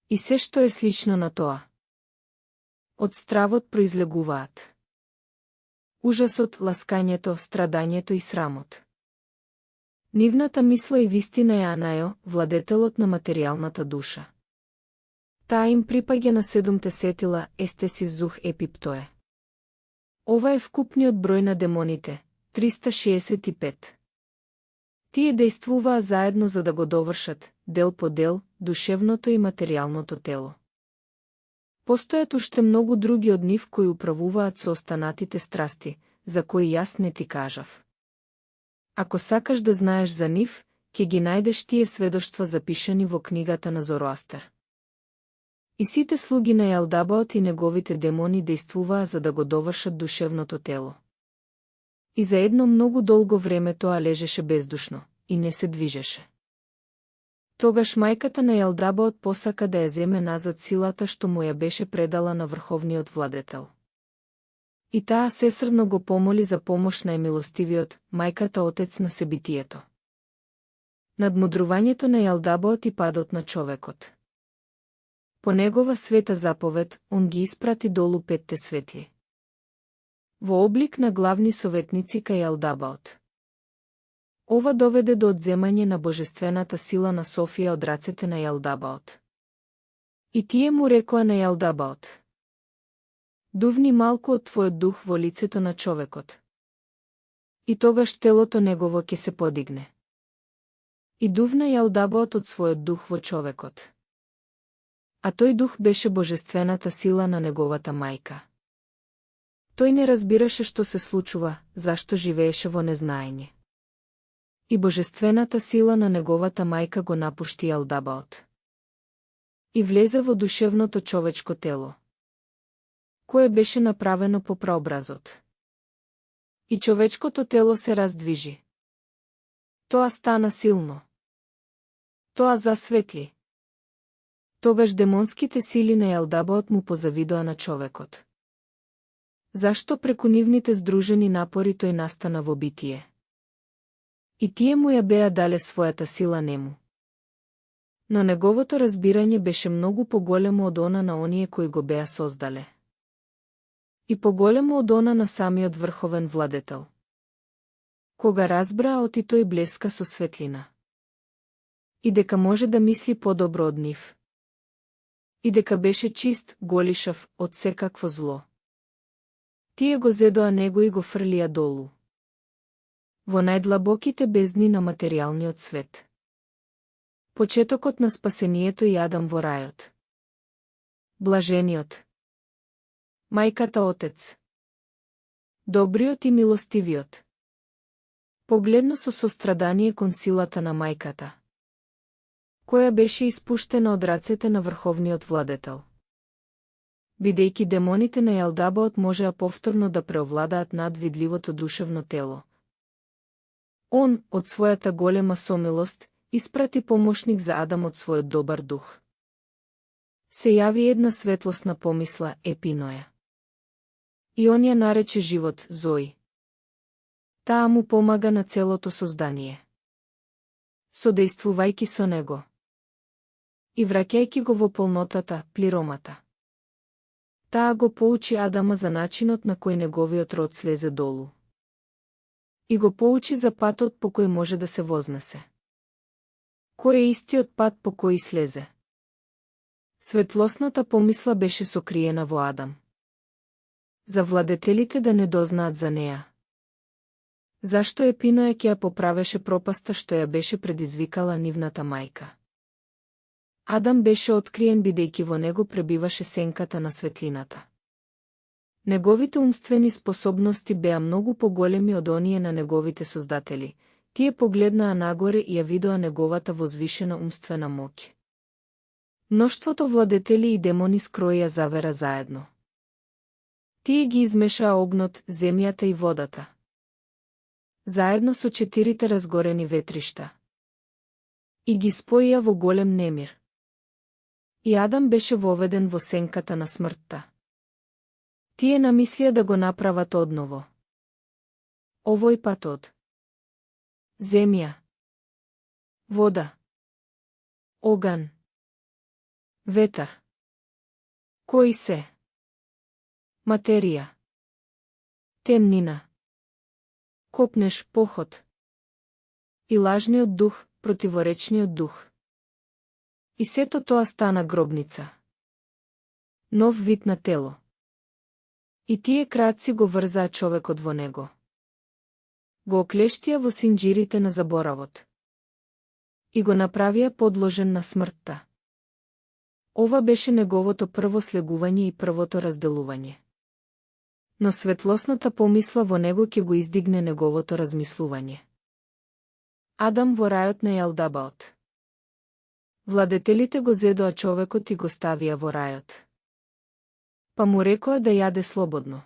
И се што е слично на тоа. Од стравот произлегуваат ужасот, ласкањето, страдањето и срамот. Нивната мисла и вистина е Анајо, владетелот на материјалната душа. Таа им припаѓа на 7 сетила Естесизух Епиптое. Ова е вкупниот број на демоните, 365. Тие дејствуваа заедно за да го довршат, дел по дел, душевното и материјалното тело. Постојат уште многу други од нив кои управуваат со останатите страсти, за кои јас не ти кажав. Ако сакаш да знаеш за нив, ќе ги најдеш тие сведоштва запишани во книгата на Зороастер. И сите слуги на Јалдабаот и неговите демони дејствуваа за да го довршат душевното тело. И за едно многу долго време тоа лежеше бездушно, и не се движеше. Тогаш мајката на Јалдабаот посака да ја земе назад силата што му ја беше предала на врховниот владетел. И таа сесрдно го помоли за помош најмилостивиот, мајката отец на себитието. Надмудрувањето на Јалдабаот и падот на човекот. По негова света заповед, он ги испрати долу 5 светли. Во облик на главни советници кај Јалдабаот. Ова доведе до одземање на божествената сила на Софија од рацете на Јалдабаот. И тие му рекоа на Јалдабаот: дувни малку од твојот дух во лицето на човекот. И тогаш телото негово ќе се подигне. И дувна Јалдабаот од својот дух во човекот. А тој дух беше божествената сила на неговата мајка. Тој не разбираше што се случува, зашто живееше во незнаење. И божествената сила на неговата мајка го напушти Јалдабаот. И влезе во душевното човечко тело, кое беше направено по прообразот. И човечкото тело се раздвижи. Тоа стана силно. Тоа засветли. Тогаш демонските сили на Јалдабаот му позавидоа на човекот. Зашто преку нивните здружени напори тој настана во битие? И тие му ја беа дале својата сила нему. Но неговото разбирање беше многу поголемо од она на оние кои го беа создале. И поголемо од она на самиот врховен владетел. Кога разбраа оти тој блеска со светлина. И дека може да мисли подобро од нив. И дека беше чист, голишав, од секакво зло. Тие го зедоа него и го фрлија долу. Во најдлабоките бездни на материјалниот свет. Почетокот на спасението и Адам во рајот. Блажениот. Мајката отец. Добриот и милостивиот. Погледно со сострадание кон силата на мајката, која беше испуштена од рацете на врховниот владетел. Бидејќи демоните на Јалдабаот можеа повторно да преовладаат над видливото душевно тело. Он, од својата голема сомилост, испрати помошник за Адам од својот добар дух. Се јави една светлосна помисла, Епиноја. И он ја нарече живот, Зои. Таа му помага на целото создание. Содејствувајќи со него. И враќајќи го во полнотата, плиромата. Таа го поучи Адама за начинот на кој неговиот род слезе долу. И го поучи за патот по кој може да се вознесе. Кој е истиот пат по кој слезе? Светлосната помисла беше сокриена во Адам. За владетелите да не дознаат за неа. Зашто Епиноја ќе ја поправеше пропаста што ја беше предизвикала нивната мајка? Адам беше откриен бидејќи во него пребиваше сенката на светлината. Неговите умствени способности беа многу поголеми од оние на неговите создатели. Тие погледнаа нагоре и ја видоа неговата возвишена умствена моќ. Мноштвото владетели и демони скроија завера заедно. Тие ги измешаа огнот, земјата и водата. Заедно со 4 разгорени ветришта. И ги споија во голем немир. И Адам беше воведен во сенката на смртта. Тие намислија да го направат одново. Овој пат од земја, вода, оган, ветар. Кои се? Материја, темнина, копнеш, поход. И лажниот дух, противоречниот дух. И сето тоа стана гробница. Нов вид на тело. И тие крадци го врзаа човекот во него. Го оклештија во синџирите на заборавот. И го направија подложен на смртта. Ова беше неговото прво слегување и првото разделување. Но светлосната помисла во него ќе го издигне неговото размислување. Адам во рајот на Јалдабаот. Владетелите го зедоа човекот и го ставија во рајот. Па му рекоа да јаде слободно.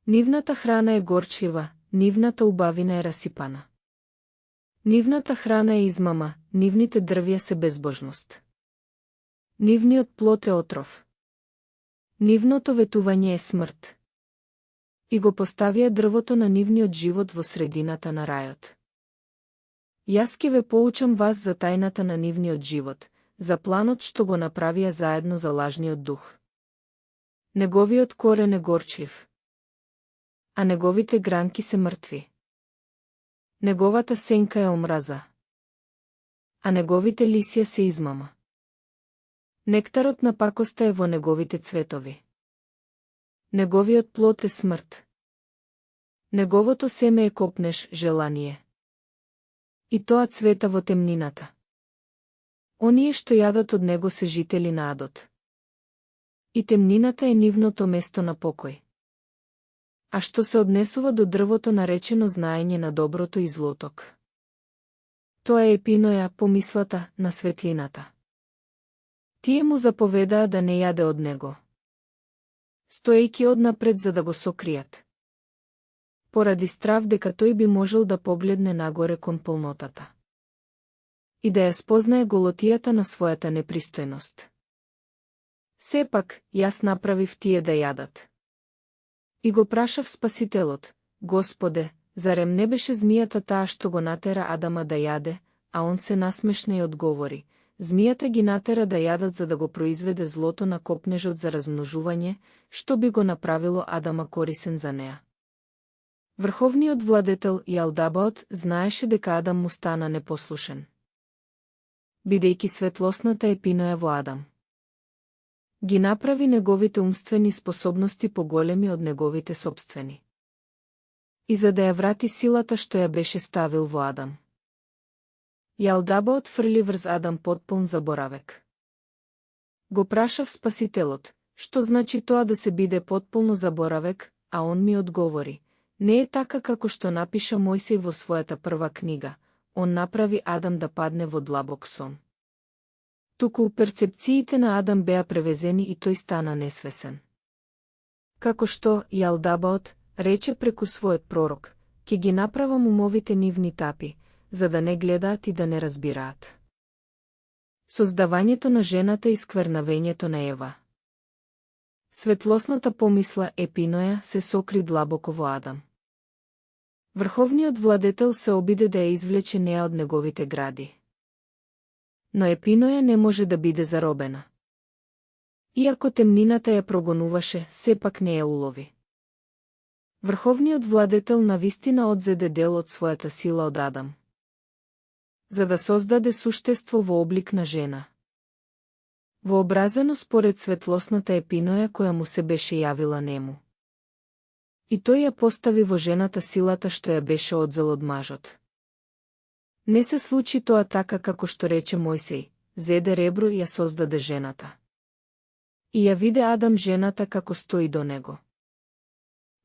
Нивната храна е горчлива, нивната убавина е расипана. Нивната храна е измама, нивните дрвја се безбожност. Нивниот плод е отров. Нивното ветување е смрт. И го поставија дрвото на нивниот живот во средината на рајот. Јас ќе ве поучам вас за тајната на нивниот живот, за планот што го направија заедно за лажниот дух. Неговиот корен е горчлив, а неговите гранки се мртви. Неговата сенка е омраза, а неговите лисја се измама. Нектарот на пакоста е во неговите цветови. Неговиот плод е смрт. Неговото семе е копнеш, желание. И тоа цвета во темнината. Оние што јадат од него се жители на адот. И темнината е нивното место на покој. А што се однесува до дрвото наречено знаење на доброто и злоток? Тоа е епиноја, помислата на светлината. Тие му заповедаа да не јаде од него, стоејќи однапред за да го сокријат, поради страв дека тој би можел да погледне нагоре кон полнотата и да ја спознае голотијата на својата непристојност. Сепак, јас направив тие да јадат. И го прашав Спасителот: Господе, зарем не беше змијата таа што го натера Адама да јаде? А он се насмешна и одговори: змијата ги натера да јадат за да го произведе злото на копнежот за размножување, што би го направило Адама корисен за неа. Врховниот владетел Јалдабаот знаеше дека Адам му стана непослушен, бидејќи светлосната епиноја во Адам ги направи неговите умствени способности поголеми од неговите сопствени. И за да ја врати силата што ја беше ставил во Адам, Јалдабаот фрли врз Адам потполн заборавек. Го прашав Спасителот: што значи тоа да се биде потполно заборавек? А он ми одговори: не е така како што напиша Мојсей во својата прва книга, он направи Адам да падне во длабок сон. Туку перцепциите на Адам беа превезени и тој стана несвесен. Како што Јалдабаот рече преку својот пророк: ќе ги направам умовите нивни тапи, за да не гледаат и да не разбираат. Создавањето на жената и сквернавењето на Ева. Светлосната помисла епиноја се сокри длабоко во Адам. Врховниот владетел се обиде да ја извлече неа од неговите гради. Но епиноја не може да биде заробена. Иако темнината ја прогонуваше, сепак не ја улови. Врховниот владетел навистина одзеде дел од својата сила од Адам, за да создаде суштество во облик на жена, вообразено според светлосната епиноја која му се беше јавила нему. И тој ја постави во жената силата што ја беше одзел од мажот. Не се случи тоа така како што рече Мојсей: зеде ребро и ја создаде жената. И ја виде Адам жената како стои до него.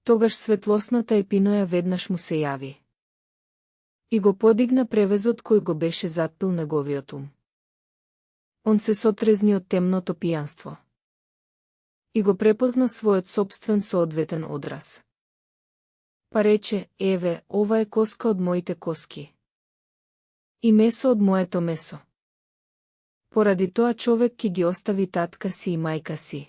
Тогаш светлосната епиноја веднаш му се јави и го подигна превезот кој го беше затпил неговиот ум. Он се сотрезни од темното пијанство и го препозна својот сопствен соодветен одраз. Па рече: еве, ова е коска од моите коски и месо од моето месо. Поради тоа човек ќе ги остави татка си и мајка си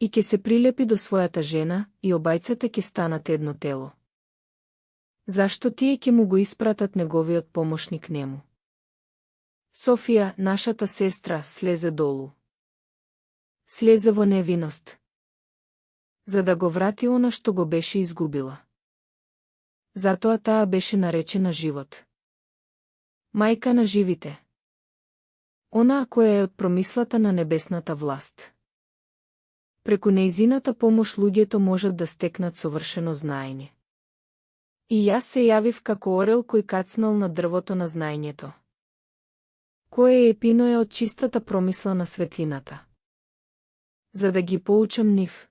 и ќе се прилепи до својата жена, и обајцата ќе станат едно тело. Зашто тие ќе му го испратат неговиот помошник нему. Софија, нашата сестра, слезе долу. Слезе во невиност, за да го врати она што го беше изгубила. Затоа таа беше наречена живот. Мајка на живите. Онаа која е од промислата на небесната власт. Преку нејзината помош луѓето можат да стекнат совршено знаење. И јас се јавив како орел кој кацнал на дрвото на знаењето. Кој е епиноја од чистата промисла на светлината? За да ги поучам нив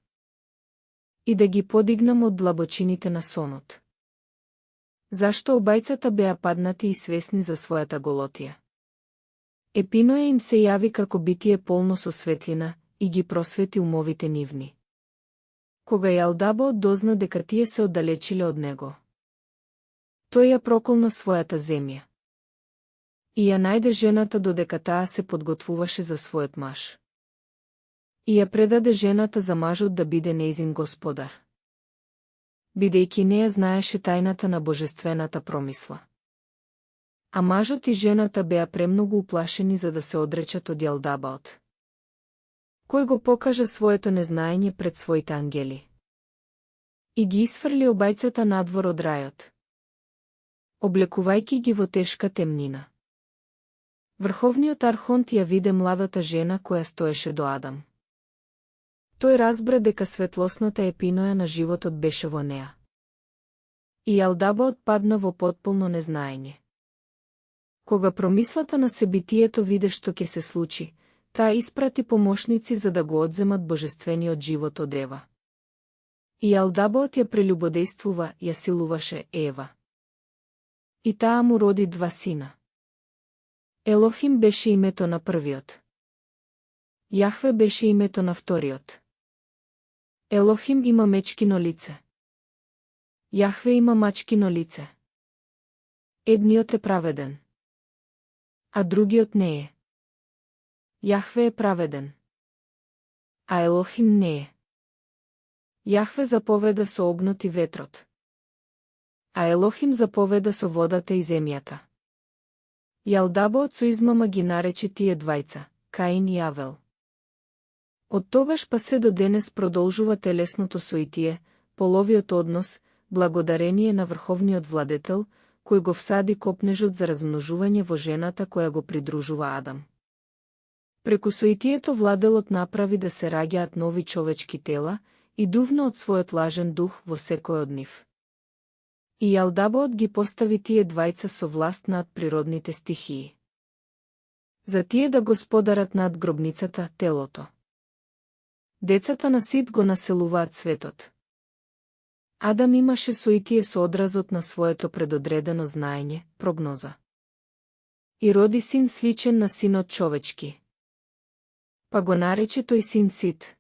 и да ги подигнам од длабочините на сонот. Зашто обајцата беа паднати и свесни за својата голотија? Епиноја им се јави како битие полно со светлина и ги просвети умовите нивни. Кога Јалдабаот дозна дека тие се оддалечиле од него, тој ја проколна својата земја и ја најде жената додека таа се подготвуваше за својот маж. И ја предаде жената за мажот да биде нејзин господар. бидејќи неја знаеше тајната на божествената промисла. А мажот и жената беа премногу уплашени за да се одречат од Јалдабаот, кој го покажа своето незнаење пред своите ангели и ги исфрли обајцата надвор од рајот, облекувајќи ги во тешка темнина. Врховниот архонт ја виде младата жена која стоеше до Адам. Тој разбра дека светлосната епиноја на животот беше во неа. И Јалдабаот падна во потполно незнаење. Кога промислата на себитието виде што ќе се случи, таа испрати помошници за да го одземат божествениот живот од Ева. И Јалдабаот ја прелюбодејствува, ја силуваше Ева. И таа му роди 2 сина. Елохим беше името на првиот. Јахве беше името на вториот. Елохим има мечкино лице. Јахве има мачкино лице. Едниот е праведен, а другиот не е. Јахве е праведен, а Елохим не е. Јахве заповеда со огнот и ветрот, а Елохим заповеда со водата и земјата. Јалдабаот со измама ги нарече тие двајца, Каин и Авел. Од тогаш па се до денес продолжува телесното соитие, половиот однос, благодарение на врховниот владетел, кој го всади копнежот за размножување во жената која го придружува Адам. Преку соитието владелот направи да се раѓаат нови човечки тела и дувна од својот лажен дух во секој од нив. И Јалдабаот ги постави тие двајца со власт над природните стихии. За тие да господарат над гробницата, телото. Децата на Сит го населуваат светот. Адам имаше соитие со одразот на своето предодредено знаење, прогноза. И роди син сличен на синот човечки. Па го нарече тој син Сит,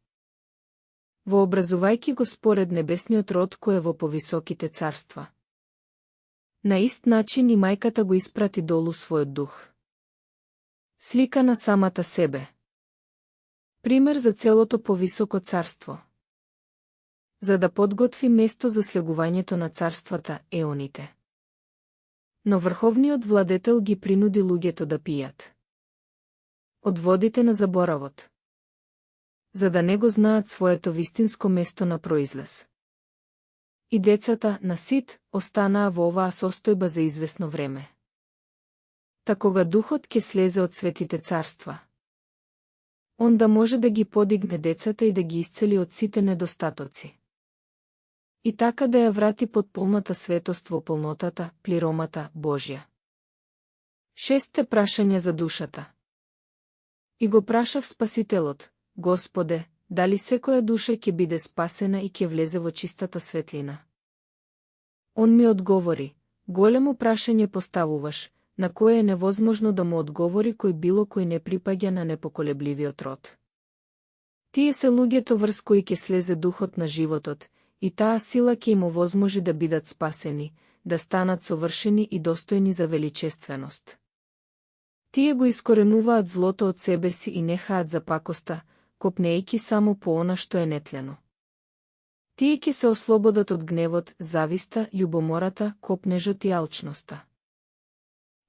вообразувајќи го според небесниот род кој е во повисоките царства. На ист начин и мајката го испрати долу својот дух. Слика на самата себе. Пример за целото повисоко царство. За да подготви место за слегувањето на царствата, еоните. Но врховниот владетел ги принуди луѓето да пијат од водите на заборавот, за да не го знаат своето вистинско место на произлез. И децата на Сит останаа во оваа состојба за известно време. Та кога духот ќе слезе од светите царства, он да може да ги подигне децата и да ги исцели од сите недостатоци. И така да ја врати под полната светост во полнотата, плиромата Божја. 6 прашања за душата. И го прашав Спасителот: Господе, дали секоја душа ќе биде спасена и ќе влезе во чистата светлина? Он ми одговори: големо прашање поставуваш, на кое е невозможно да му одговори кој било кој не припаѓа на непоколебливиот род. Тие се луѓето врз кои ќе слезе духот на животот, и таа сила ќе им овозможи да бидат спасени, да станат совршени и достојни за величественост. Тие го искоренуваат злото од себе си и нехаат за пакоста, копнејќи само по она што е нетлено. Тие ќе се ослободат од гневот, зависта, љубомората, копнежот и алчноста.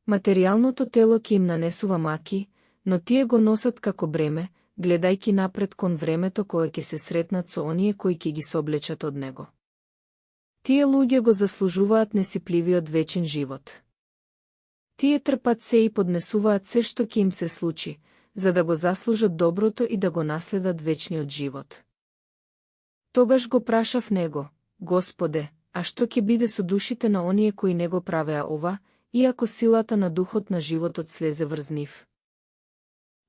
Материјалното тело ќе им нанесува маки, но тие го носат како бреме, гледајќи напред кон времето кое ќе се сретнат со оние кои ќе ги соблечат од него. Тие луѓе го заслужуваат несипливиот вечен живот. Тие трпат се и поднесуваат се што ќе им се случи, за да го заслужат доброто и да го наследат вечниот живот. Тогаш го прашав него: Господе, а што ќе биде со душите на оние кои не го правеа ова, иако силата на духот на животот слезе врз нив?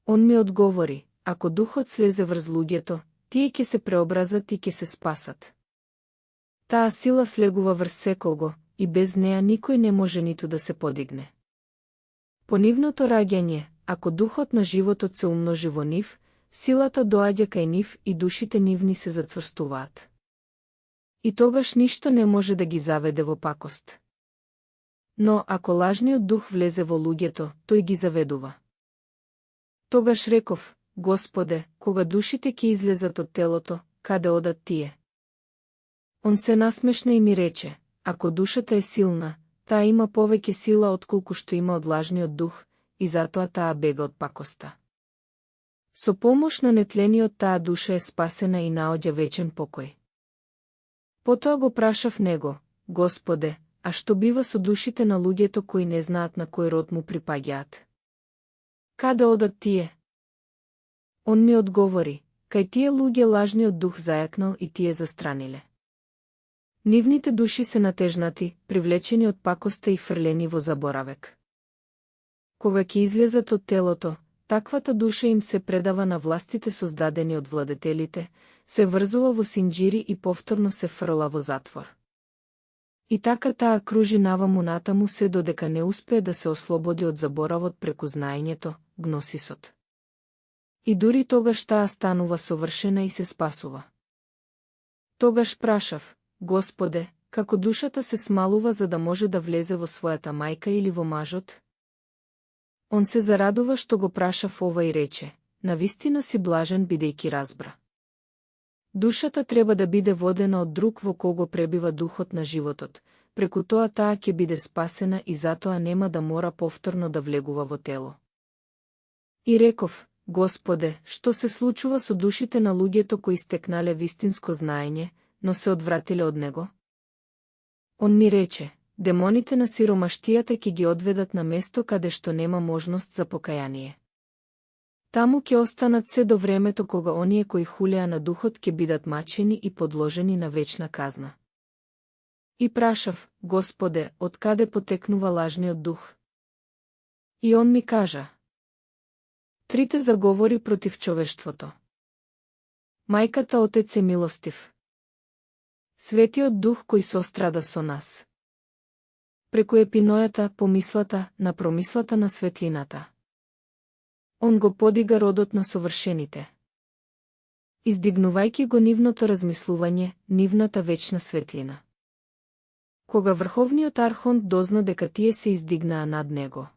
Он ми одговори: ако духот слезе врз луѓето, тие ќе се преобразат и ќе се спасат. Таа сила слегува врз секого, и без неа никој не може ниту да се подигне. По нивното раѓање, ако духот на животот се умножи во нив, силата доаѓа кај нив и душите нивни се зацврстуваат. И тогаш ништо не може да ги заведе во пакост. Но ако лажниот дух влезе во луѓето, тој ги заведува. Тогаш реков: Господе, кога душите ќе излезат од телото, каде одат тие? Он се насмешна и ми рече, ако душата е силна, таа има повеќе сила отколку што има од лажниот дух, и затоа таа бега од пакоста. Со помош на нетлениот таа душа е спасена и наоѓа вечен покој. Потоа го прашав него, Господе, а што бива со душите на луѓето кои не знаат на кој род му припаѓаат? Каде одат тие? Он ми одговори, кај тие луѓе лажниот дух зајакнал и тие застраниле. Нивните души се натежнати, привлечени од пакоста и фрлени во заборавек. Кога ќе излезат од телото, таквата душа им се предава на властите создадени од владетелите, се врзува во синџири и повторно се фрла во затвор. И така таа кружи наваму натаму се додека не успее да се ослободи од заборавот преку знаењето, гносисот. И дури тогаш таа станува совршена и се спасува. Тогаш прашав, Господе, како душата се смалува за да може да влезе во својата мајка или во мажот? Он се зарадува што го прашав ова и рече, навистина си блажен бидејќи разбра. Душата треба да биде водена од друг во кого пребива духот на животот, преку тоа таа ќе биде спасена и затоа нема да мора повторно да влегува во тело. И реков, Господе, што се случува со душите на луѓето кои стекнале вистинско знаење, но се одвратиле од него? Он ми рече, демоните на сиромаштијата ќе ги одведат на место каде што нема можност за покаяние. Таму ќе останат се до времето кога оние кои хулеа на духот ќе бидат мачени и подложени на вечна казна. И прашав, Господе, од каде потекнува лажниот дух? И он ми кажа. Трите заговори против човештвото. Мајката Отец е милостив. Светиот дух кој сострада со нас. Преку епинојата, помислата, на промислата на светлината. Он го подига родот на совршените. Издигнувајќи го нивното размислување, нивната вечна светлина. Кога врховниот архонт дозна дека тие се издигнаа над него.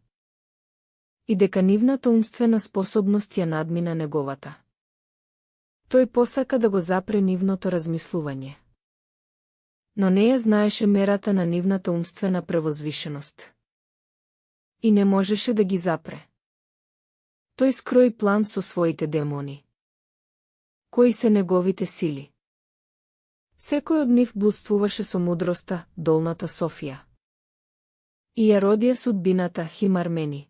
И дека нивната умствена способност ја надмина неговата. Тој посака да го запре нивното размислување. Но не ја знаеше мерата на нивната умствена превозвишеност. И не можеше да ги запре. Тој скрои план со своите демони. Кои се неговите сили? Секој од нив блудствуваше со мудроста, долната Софија. И ја родија судбината Химармени.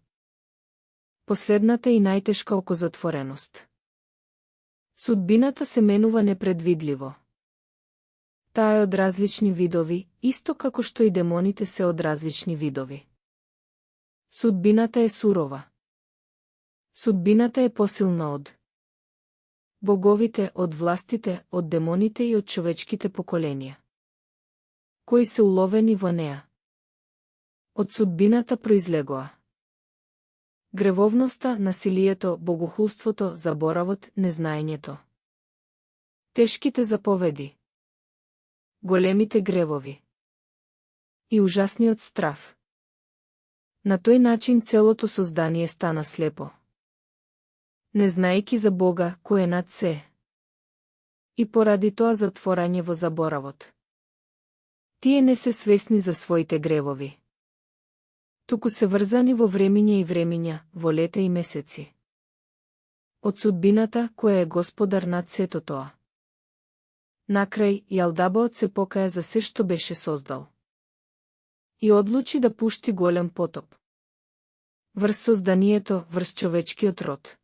Последната и најтешка окозатвореност. Судбината се менува непредвидливо. Таа е од различни видови, исто како што и демоните се од различни видови. Судбината е сурова. Судбината е посилна од боговите, од властите, од демоните и од човечките поколенија. Кои се уловени во неа? Од судбината произлегоа гревовноста, насилието, богохулството, заборавот, незнаењето. Тешките заповеди. Големите гревови. И ужасниот страв. На тој начин целото создание стана слепо. Не знаејќи за Бога, кој е над се. И поради тоа затворање во заборавот. Тие не се свесни за своите гревови. Туку се врзани во времиња и времиња, во лета и месеци. Од судбината, која е господар над сето тоа. Накрај, Јалдабаот се покаја за се што беше создал. И одлучи да пушти голем потоп. Врз созданието, врз човечкиот род.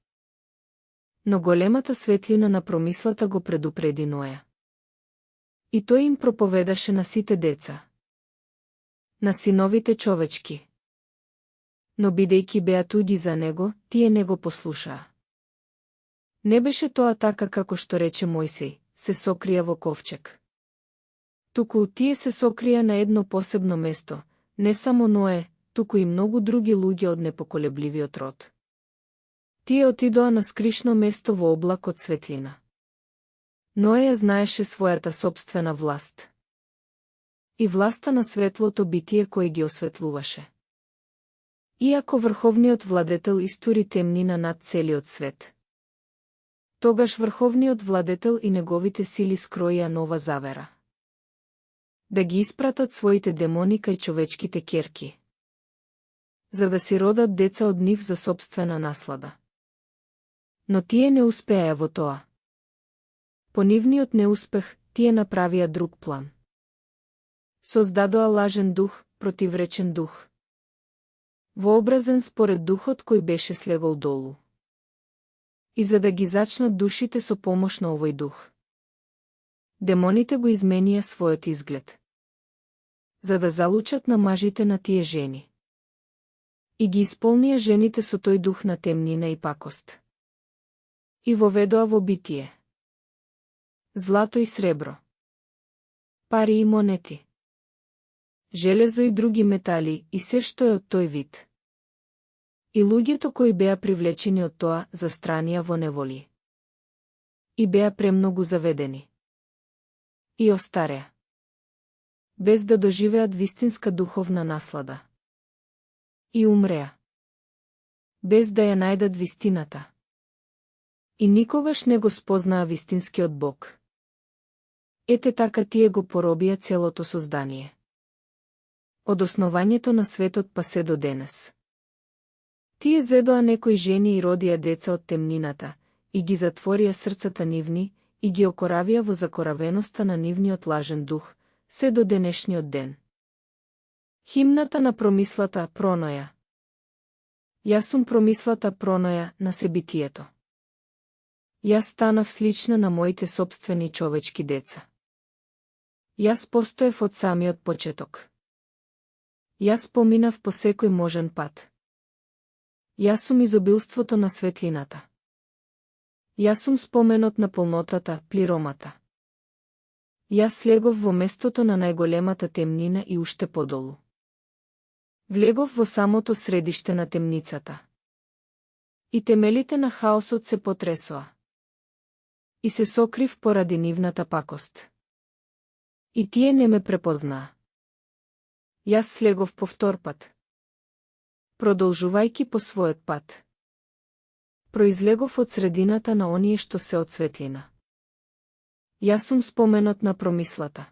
Но големата светлина на промислата го предупреди Ноја. И тој им проповедаше на сите деца. На синовите човечки. Но бидејќи беа туѓи за него, тие не го послушаа. Не беше тоа така како што рече Мојсей, се сокрија во ковчег. Туку тие се сокрија на едно посебно место, не само Ное, туку и многу други луѓе од непоколебливиот род. Тие отидоа на скришно место во облак од светлина. Ное ја знаеше својата сопствена власт. И власта на светлото битие кој ги осветлуваше. Иако врховниот владетел истури темнина над целиот свет. Тогаш врховниот владетел и неговите сили скроија нова завера. Да ги испратат своите демони кај човечките ќерки, за да си родат деца од нив за сопствена наслада. Но тие не успеа во тоа. По нивниот неуспех, тие направија друг план. Создадоа лажен дух, противречен дух. Вообразен според духот кој беше слегол долу. И за да ги зачнат душите со помош на овој дух, демоните го изменија својот изглед, за да залучат на мажите на тие жени. И ги исполнија жените со тој дух на темнина и пакост. И воведоа во битие злато и сребро, пари и монети, железо и други метали и се што е од тој вид. И луѓето кои беа привлечени од тоа застранија во неволи. И беа премногу заведени. И остареа, без да доживеат вистинска духовна наслада. И умреа, без да ја најдат вистината. И никогаш не го спознаа вистинскиот Бог. Ете така тие го поробија целото создание. Од основањето на светот па се до денес. Тие зедоа некои жени и родија деца од темнината, и ги затворија срцата нивни, и ги окоравија во закоравеноста на нивниот лажен дух, се до денешниот ден. Химната на промислата Проноја. Јас сум промислата Проноја на себитието. Јас станав слична на моите собствени човечки деца. Јас постоев од самиот почеток. Јас поминав по секој можен пат. Јас сум изобилството на светлината. Јас сум споменот на полнотата, плиромата. Јас слегов во местото на најголемата темнина и уште подолу. Влегов во самото средиште на темницата. И темелите на хаосот се потресоа. И се сокрив поради нивната пакост. И тие не ме препознаа. Јас слегов повтор пат, продолжувајќи по својот пат. Произлегов од средината на оние што се од светлина. Јас сум споменот на промислата.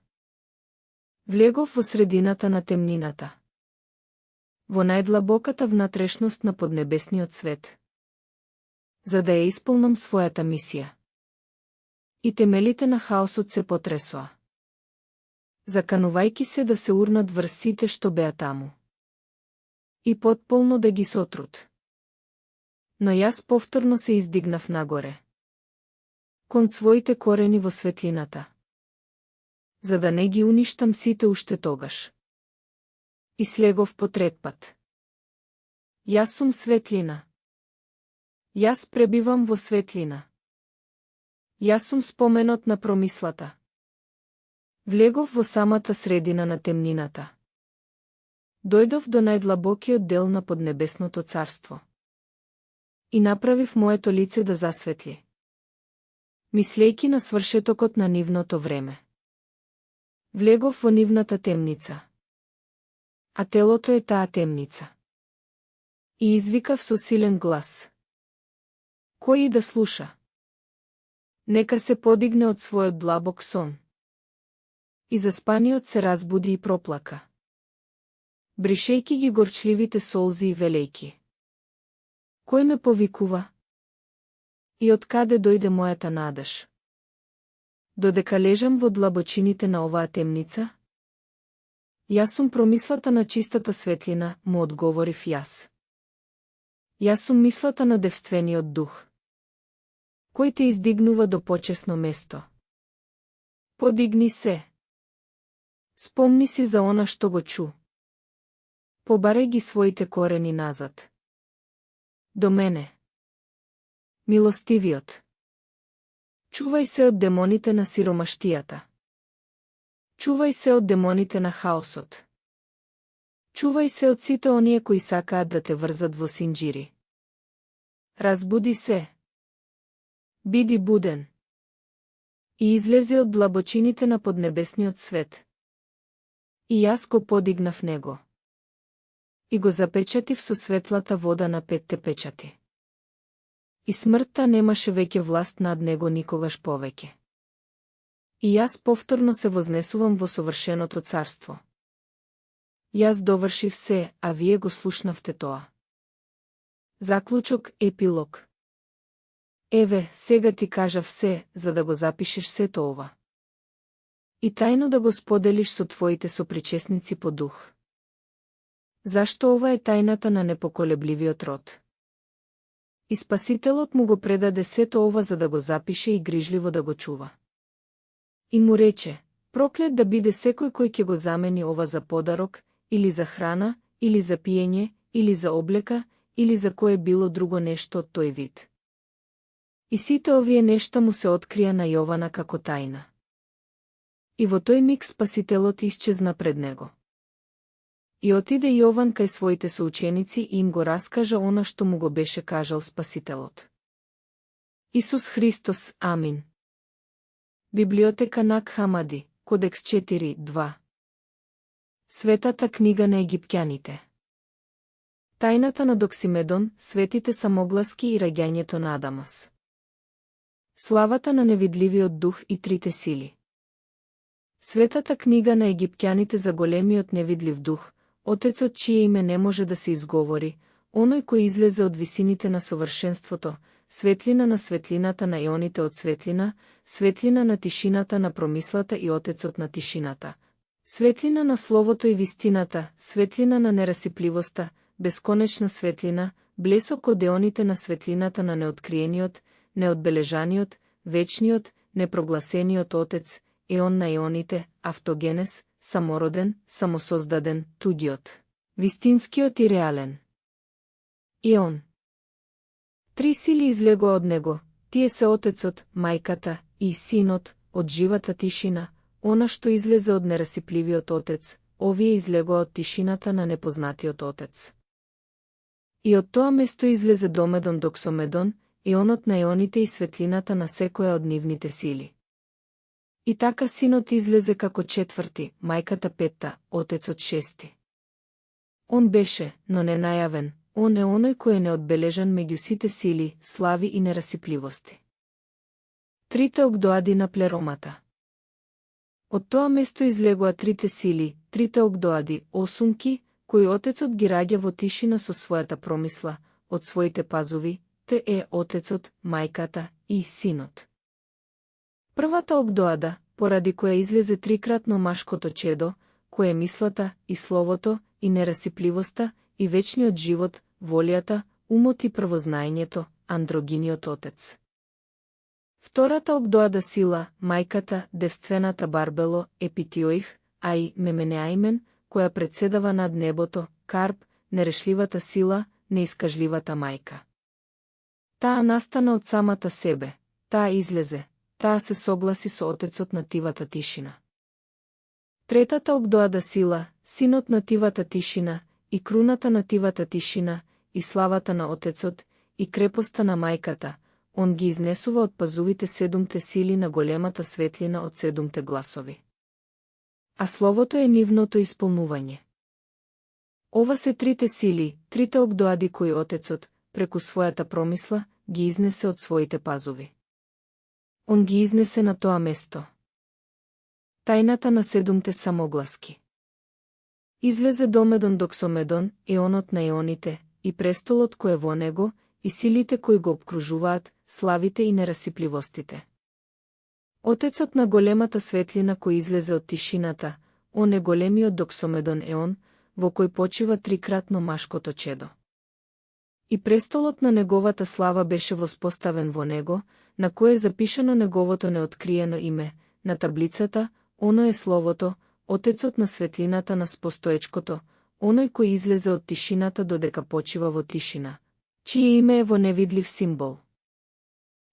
Влегов во средината на темнината. Во најдлабоката внатрешност на поднебесниот свет. За да ја исполнам својата мисија. И темелите на хаосот се потресоа. Заканувајќи се да се урнат врз сите што беа таму. И потполно да ги сотрут. Но јас повторно се издигнав нагоре. Кон своите корени во светлината. За да не ги уништам сите уште тогаш. И слегов по трет пат. Јас сум светлина. Јас пребивам во светлина. Јас сум споменот на промислата. Влегов во самата средина на темнината. Дојдов до најдлабокиот дел на поднебесното царство. И направив моето лице да засветли. Мислејки на свршетокот на нивното време. Влегов во нивната темница. А телото е таа темница. И извикав со силен глас. Кој и да слуша? Нека се подигне од својот длабок сон. И заспаниот се разбуди и проплака. Бришејки ги горчливите солзи и велејки. Кој ме повикува? И од каде дојде мојата надеж? Додека лежам во длабочините на оваа темница? Јас сум промислата на чистата светлина, му одговорив јас. Јас сум мислата на девствениот дух. Кој те издигнува до почесно место? Подигни се. Спомни си за она што го чу. Побарај ги своите корени назад. До мене. Милостивиот. Чувај се од демоните на сиромаштијата. Чувај се од демоните на хаосот. Чувај се од сите оние кои сакаат да те врзат во синџири. Разбуди се. Биди буден. И излези од длабочините на поднебесниот свет. И јас го подигнав него. И го запечатив со светлата вода на 5 печати. И смртта немаше веќе власт над него никогаш повеќе. И јас повторно се вознесувам во совршеното царство. Јас довршив се, а вие го слушнавте тоа. Заклучок, епилог. Еве, сега ти кажав се, за да го запишеш сето ова. И тајно да го споделиш со твоите сопричесници по дух. Зашто ова е тајната на непоколебливиот род? И Спасителот му го предаде сето ова за да го запише и грижливо да го чува. И му рече, проклет да биде секој кој ќе го замени ова за подарок, или за храна, или за пиење, или за облека, или за кое било друго нешто од тој вид. И сите овие нешта му се открија на Јована како тајна. И во тој миг Спасителот исчезна пред него. И отиде Јован кај своите соученици и им го раскажа она што му го беше кажал Спасителот. Исус Христос, амин. Библиотека Нак Хамади, Кодекс 4.2. Светата книга на египтјаните. Тајната на Доксимедон, светите самогласки и раѓањето на Адамас. Славата на невидливиот дух и трите сили. Светата книга на египтјаните за големиот невидлив дух, Отецот чие име не може да се изговори, оној кој излезе од висините на совршенството, светлина на светлината на ионите од светлина, светлина на тишината на промислата и Отецот на тишината, светлина на словото и вистината, светлина на нерасипливоста, бесконечна светлина, блесок од еоните на светлината на неоткриениот, неодбележаниот, вечниот, непрогласениот Отец, еон на еоните, автогенес, самороден, самосоздаден, туѓиот, вистинскиот и реален. Еон. Три сили излегоа од него, тие се Отецот, Мајката и Синот, од живата тишина, она што излезе од нерасипливиот Отец, овие излегоа од тишината на непознатиот Отец. И од тоа место излезе Домедон Доксомедон, еонот на еоните и светлината на секоја од нивните сили. И така Синот излезе како четврти, Мајката петта, Отецот шести. Он беше, но не најавен, он е оној кој е неодбележан меѓу сите сили, слави и нерасипливости. Трите огдоади на плеромата. Од тоа место излегоа трите сили, трите огдоади, осумки, кои Отецот ги раѓа во тишина со својата промисла, од своите пазови, те е Отецот, Мајката и Синот. Првата огдоада, поради која излезе трикратно машкото чедо, кој е мислата и словото и нерасипливоста и вечниот живот, волјата, умот и првознаењето, андрогиниот Отец. Втората огдоада сила, Мајката, девствената Барбело, Епитиоих, а и Меменеаимен, која председава над небото, Карп, нерешливата сила, неискажливата мајка. Таа настана од самата себе, таа излезе, таа се согласи со Отецот на тивата тишина. Третата огдоада сила, Синот на тивата тишина, и круната на тивата тишина, и славата на Отецот, и крепоста на мајката, он ги изнесува од пазувите седумте сили на големата светлина од седумте гласови. А словото е нивното исполнување. Ова се трите сили, трите огдоади кои Отецот, преку својата промисла, ги изнесе од своите пазуви. Он ги изнесе на тоа место. Тајната на седумте самогласки. Излезе Домедон Доксомедон, еонот на еоните, и престолот кој е во него, и силите кои го обкружуваат, славите и нерасипливостите. Отецот на големата светлина кој излезе од тишината, он е големиот Доксомедон еон, во кој почива трикратно машкото чедо. И престолот на неговата слава беше воспоставен во него, на кој е запишано неговото неоткриено име, на таблицата, оно е словото, Отецот на светлината на спостоечкото, оној кој излезе од тишината додека почива во тишина, чие име е во невидлив символ.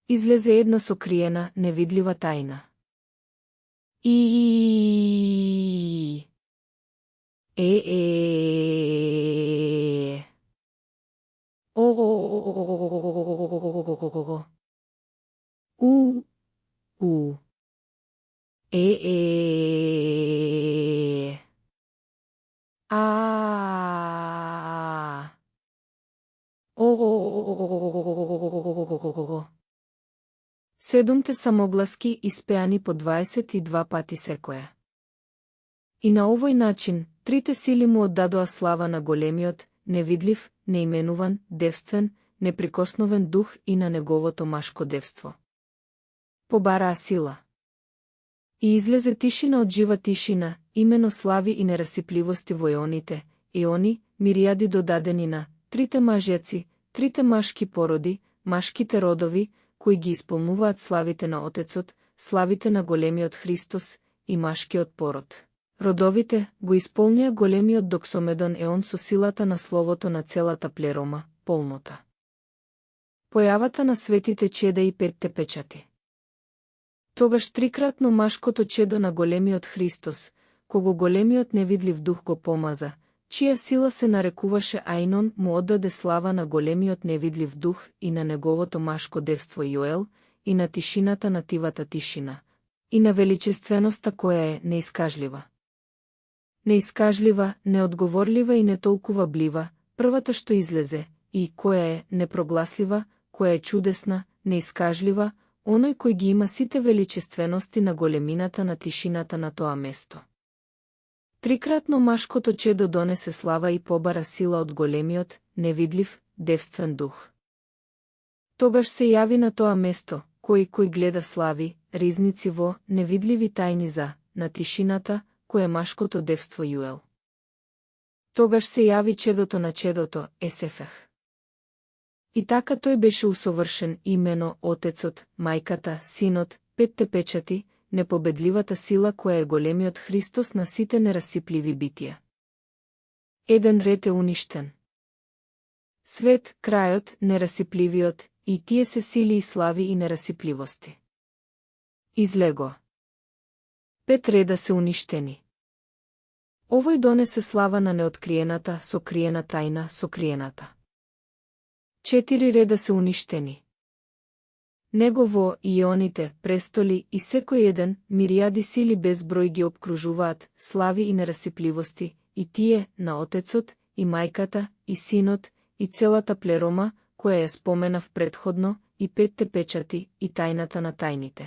Излезе една сокриена, невидлива тајна. Седумте самогласки испеани по 22 пати секоја. И на овој начин, трите сили му оддадоа слава на големиот, невидлив, неименуван, девствен, неприкосновен дух и на неговото машко девство. Побараа сила. И излезе тишина од жива тишина, имено слави и нерасипливости во еоните, еони, мириади додадени на трите мажјаци, трите машки породи, машките родови, кои ги исполнуваат славите на Отецот, славите на големиот Христос и машкиот пород. Родовите го исполнија големиот Доксомедон еон со силата на словото на целата плерома, полнота. Појавата на светите чеда и петте печати. Тогаш трикратно машкото чедо на големиот Христос, кого големиот невидлив дух го помаза, чија сила се нарекуваше Ајнон, му оддаде слава на големиот невидлив дух и на неговото машко девство Јоел, и на тишината на тивата тишина, и на величественоста која е неискажлива. Неискажлива, неодговорлива и не толкова блива, првата што излезе, и која е непрогласлива, која е чудесна, неискажлива, оној кој ги има сите величествености на големината на тишината на тоа место. Трикратно машкото чедо донесе слава и побара сила од големиот, невидлив, девствен дух. Тогаш се јави на тоа место, кој гледа слави, ризници во невидливи тајни на тишината, кој е машкото девство Јуел. Тогаш се јави чедото на чедото, Есефех. И така тој беше усовршен, имено Отецот, Мајката, Синот, петте печати, непобедливата сила која е големиот Христос на сите нерасипливи битија. Еден ред е уништен. Свет, крајот, нерасипливиот, и тие се сили и слави и нерасипливости. Излего. 5 реда се уништени. Овој донесе слава на неоткриената, сокриена тајна, сокриената. 4 реда се уништени. Негово и ионите, престоли и секој еден, мириади сили без број ги обкружуваат, слави и нерасипливости, и тие, на Отецот, и Мајката, и Синот, и целата плерома, која ја споменав претходно, и петте печати, и тајната на тајните.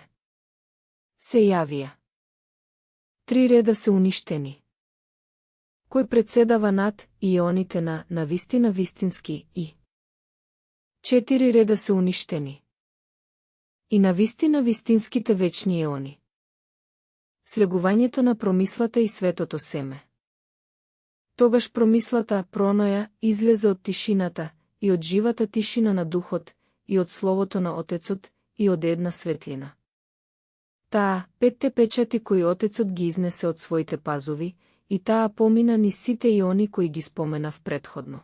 Се јавија. 3 реда се уништени. Кој председава над ионите на вистина вистински и 4 реда се уништени. И на вистина вистинските вечни еони. Слегувањето на промислата и светото семе. Тогаш промислата, проноја, излезе од тишината, и од живата тишина на духот, и од словото на Отецот, и од една светлина. Таа, петте печати кои Отецот ги изнесе од своите пазови, и таа помина ни сите иони кои ги споменав претходно.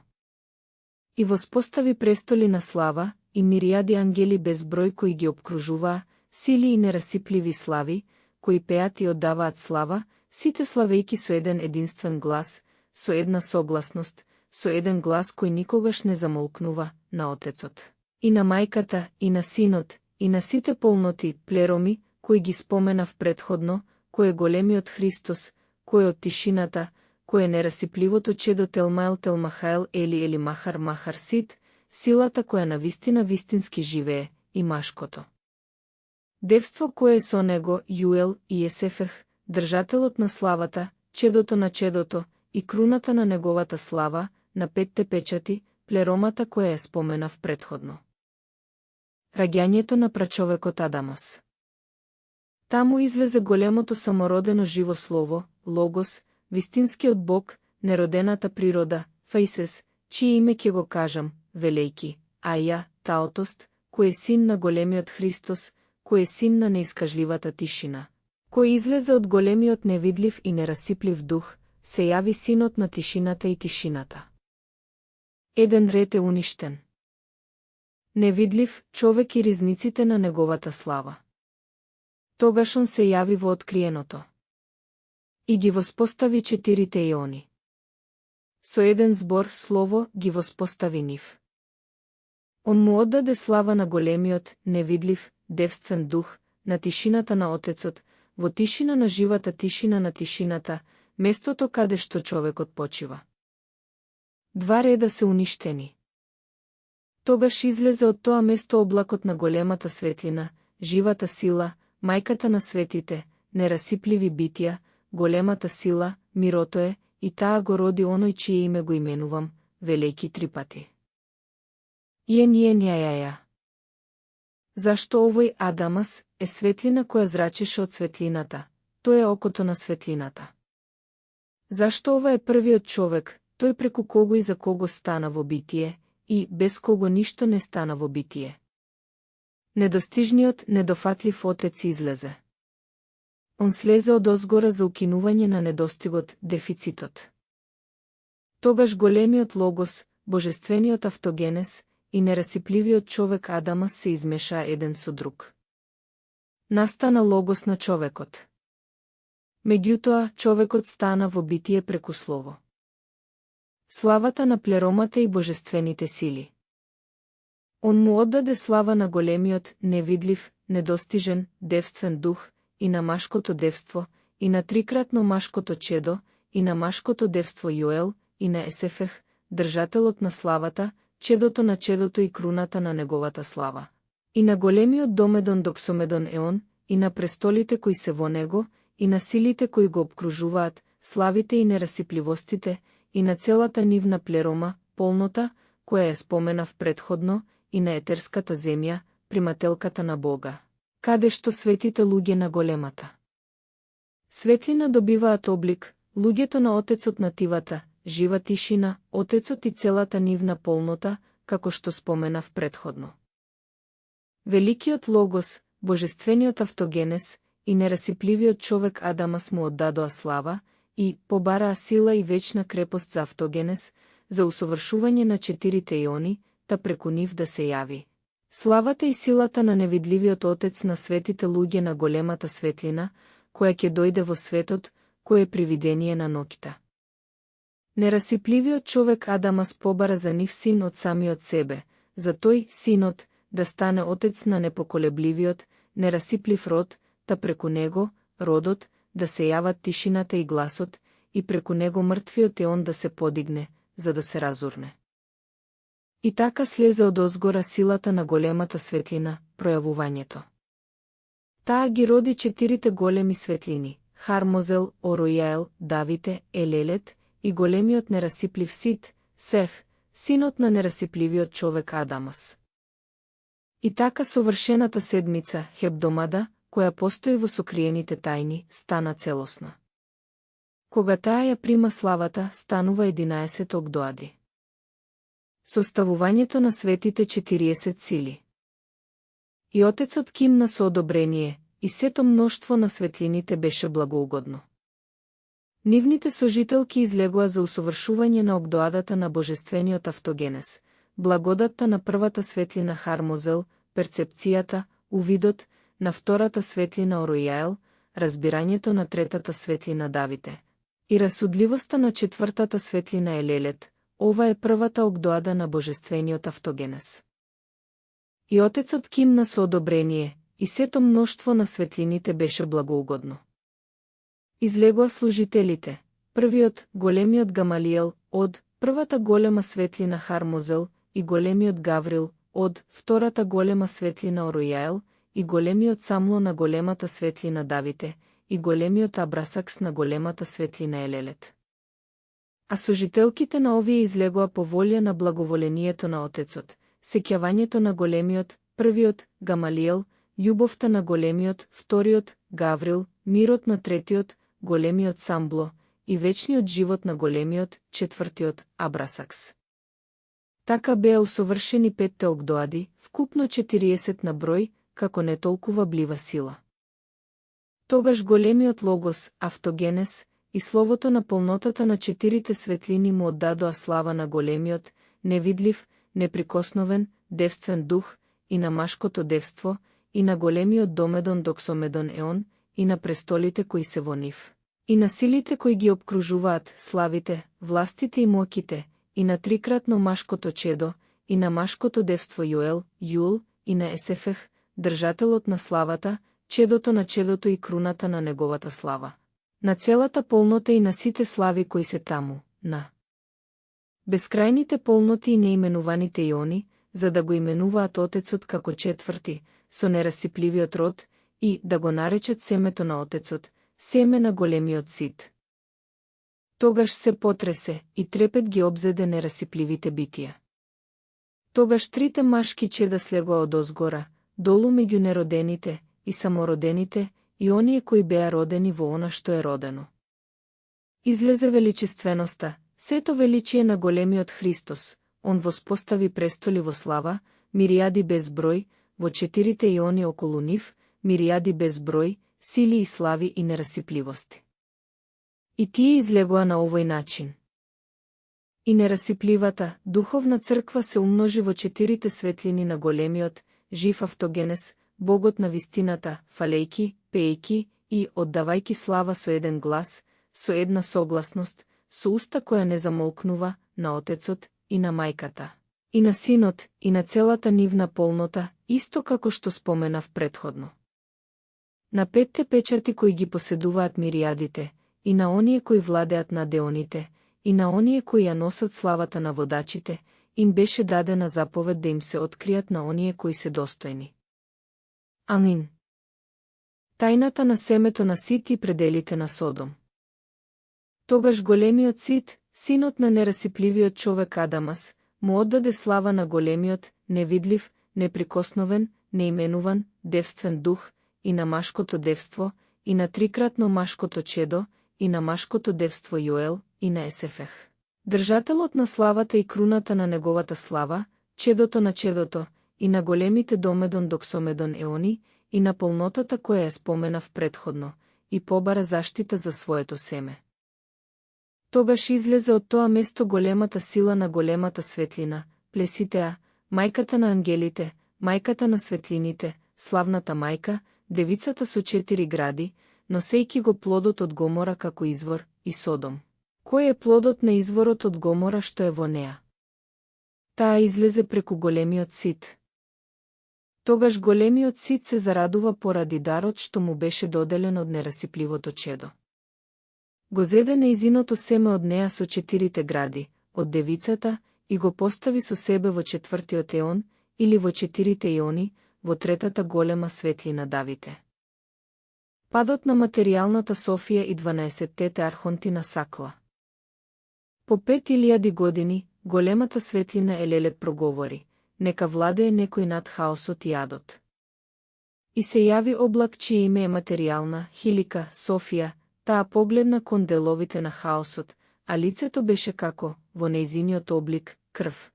И воспостави престоли на слава, и мириади ангели без број кои ги обкружуваа, сили и нерасипливи слави, кои пеат и оддаваат слава, сите славејки со еден единствен глас, со една согласност, со еден глас кој никогаш не замолкнува, на Отецот, и на Мајката, и на Синот, и на сите полноти, плероми, кои ги споменав претходно, кој е големиот Христос, кој е од тишината, кој е нерасипливото чедо Телмаел Телмахаел Ели Махар Махар Сит, силата која на вистина вистински живее, и машкото девство кое е со него, Јуел и Есефех, држателот на славата, чедото на чедото, и круната на неговата слава, на петте печати, плеромата која ја споменав претходно. Раѓањето на прачовекот Адамос. Таму излезе големото самородено живо слово, Логос, вистинскиот Бог, неродената природа, Фаисес, чие име ќе го кажам, велејки, Аја, Таотост, кој е син на големиот Христос, кој е син на неискажливата тишина, кој излезе од големиот невидлив и нерасиплив дух, се јави синот на тишината и тишината. Еден ред е уништен. Невидлив, човек и ризниците на неговата слава. Тогаш он се јави во откриеното. И ги воспостави 4 иони. Со еден збор, слово, ги воспостави нив. Он му оддаде слава на големиот, невидлив, девствен дух, на тишината на Отецот, во тишина на живата тишина на тишината, местото каде што човекот почива. 2 реда се уништени. Тогаш излезе од тоа место облакот на големата светлина, живата сила, мајката на светите, нерасипливи битија, големата сила, мирото е, и таа го роди оној чие име го именувам, велејки 3 пати. Јајаја. Зашто овој Адамас е светлина која зрачеше од светлината, тој е окото на светлината. Зашто ова е првиот човек, тој преку кого и за кого стана во битие, и без кого ништо не стана во битие. Недостижниот, недофатлив Отец излезе. Он слезе од озгора за укинување на недостигот, дефицитот. Тогаш големиот Логос, божествениот Автогенес и нерасипливиот човек Адамас се измешаа еден со друг. Настана Логос на човекот. Меѓутоа, човекот стана во битие преку слово. Славата на плеромата и божествените сили. Он му отдаде слава на големиот, невидлив, недостижен, девствен дух, и на машкото девство, и на трикратно машкото чедо, и на машкото девство Јоел, и на Есефех, држателот на славата, чедото на чедото и круната на неговата слава. И на големиот Домедон Доксомедон Еон, и на престолите кои се во него, и на силите кои го обкружуваат, славите и нерасипливостите, и на целата нивна плерома, полнота, која ја споменав предходно, и на етерската земја, примателката на Бога, каде што светите луѓе на големата светлина добиваат облик, луѓето на Отецот на тивата, жива тишина, Отецот и целата нивна полнота, како што споменав предходно. Великиот Логос, божествениот Автогенес и нерасипливиот човек Адамас му оддадоа слава и побараа сила и вечна крепост за Автогенес, за усовршување на 4 иони, та преку нив да се јави славата и силата на невидливиот Отец на светите луѓе на големата светлина, која ќе дојде во светот, кој е привидение на ноќта. Нерасипливиот човек Адамас побара за нив син од самиот себе, за тој синот да стане отец на непоколебливиот, нерасиплив род, та преку него, родот, да се јават тишината и гласот, и преку него мртвиот еон да се подигне, за да се разурне. И така слезе од озгора силата на големата светлина, пројавувањето. Таа ги роди 4 големи светлини, Хармозел, Оројаел, Давите, Елелет и големиот нерасиплив Сит, Сеф, синот на нерасипливиот човек Адамас. И така совршената седмица, Хебдомада, која постои во сокриените тајни, стана целосна. Кога таа ја прима славата, станува 11 Огдоади. Составувањето на светите 40 сили. И Отецот кимна со одобрение, и сето мноштво на светлините беше благоугодно. Нивните сожителки излегоа за усовршување на Огдоадата на божествениот Автогенес, благодатта на првата светлина Хармозел, перцепцијата, увидот, на втората светлина Оројаел, разбирањето на третата светлина Давите, и расудливоста на четвртата светлина Елелет. Ова е првата Огдоада на божествениот Автогенес. И Отецот кимна со одобрение, и сето мноштво на светлините беше благоугодно. Излегоа служителите, првиот, големиот Гамалиел, од првата голема светлина Хармозел, и големиот Гаврил, од втората голема светлина Оројаел, и големиот Самло на големата светлина Давите, и големиот Абрасакс на големата светлина Елелет. А сожителките на овие излегоа по волја на благоволението на Отецот, сеќавањето на големиот, првиот, Гамалиел, љубовта на големиот, вториот, Гаврил, мирот на третиот, големиот Самбло, и вечниот живот на големиот, четвртиот, Абрасакс. Така беа усовршени 5 Огдоади, вкупно 40 на број, како не толкува блива сила. Тогаш големиот Логос, Автогенес, и словото на полнотата на 4 светлини му оддадоа слава на големиот, невидлив, неприкосновен, девствен дух, и на машкото девство, и на големиот Домедон Доксомедон Еон, и на престолите кои се во нив, и на силите кои ги обкружуваат, славите, властите и моќите, и на трикратно машкото чедо, и на машкото девство Јоел, Јул, и на Есефех, држателот на славата, чедото на чедото и круната на неговата слава. На целата полнота и на сите слави кои се таму, на безкрајните полноти и неименуваните иони, за да го именуваат Отецот како четврти, со нерасипливиот род, и да го наречат семето на Отецот, семе на големиот сит. Тогаш се потресе и трепет ги обзеде нерасипливите битија. Тогаш трите машки чеда слегоа одозгора, долу меѓу неродените и самородените и оние кои беа родени во она што е родено. Излезе величественоста, сето величие на големиот Христос, он воспостави престоли во слава, мириади без број, во четирите иони околу нив, мириади без број, сили и слави и нерасипливости. И тие излегоа на овој начин. И нерасипливата, духовна црква се умножи во четирите светлини на големиот, жив автогенес, Богот на вистината, фалејки, пејки и оддавајки слава со еден глас, со една согласност, со уста која не замолкнува, на Отецот и на Мајката, и на Синот, и на целата нивна полнота, исто како што споменав претходно. На петте печати кои ги поседуваат мириадите, и на оние кои владеат на деоните, и на оние кои ја носат славата на водачите, им беше дадена заповед да им се откријат на оние кои се достојни. Амин. Тајната на семето на Сит и пределите на Содом. Тогаш големиот Сит, синот на нерасипливиот човек Адамас, му оддаде слава на големиот, невидлив, неприкосновен, неименуван, девствен дух, и на машкото девство, и на трикратно машкото чедо, и на машкото девство Јоел, и на Есефех. Држателот на славата и круната на неговата слава, чедото на чедото, и на големите домедон доксомедон еони, и на полнотата која ја споменав претходно, и побара заштита за своето семе. Тогаш излезе од тоа место големата сила на големата светлина, Плеситеа, мајката на ангелите, мајката на светлините, славната мајка, девицата со 4 гради, носејки го плодот од Гомора како извор, и Содом. Кој е плодот на изворот од Гомора што е во неа? Таа излезе преку големиот Сит. Тогаш големиот Сит се зарадува поради дарот што му беше доделен од нерасипливото чедо. Го зеде нејзиното семе од неа со 4 гради, од девицата, и го постави со себе во 4-тиот еон, или во 4 еони, во третата голема светлина Давите. Падот на материјалната Софија и 12-тете архонти на Сакла. По 5000 години, големата светлина Елелет проговори, нека владее некој над хаосот и адот. И се јави облак чие име е материјална, Хилика, Софија, таа погледна кон деловите на хаосот, а лицето беше како, во нејзиниот облик, крв.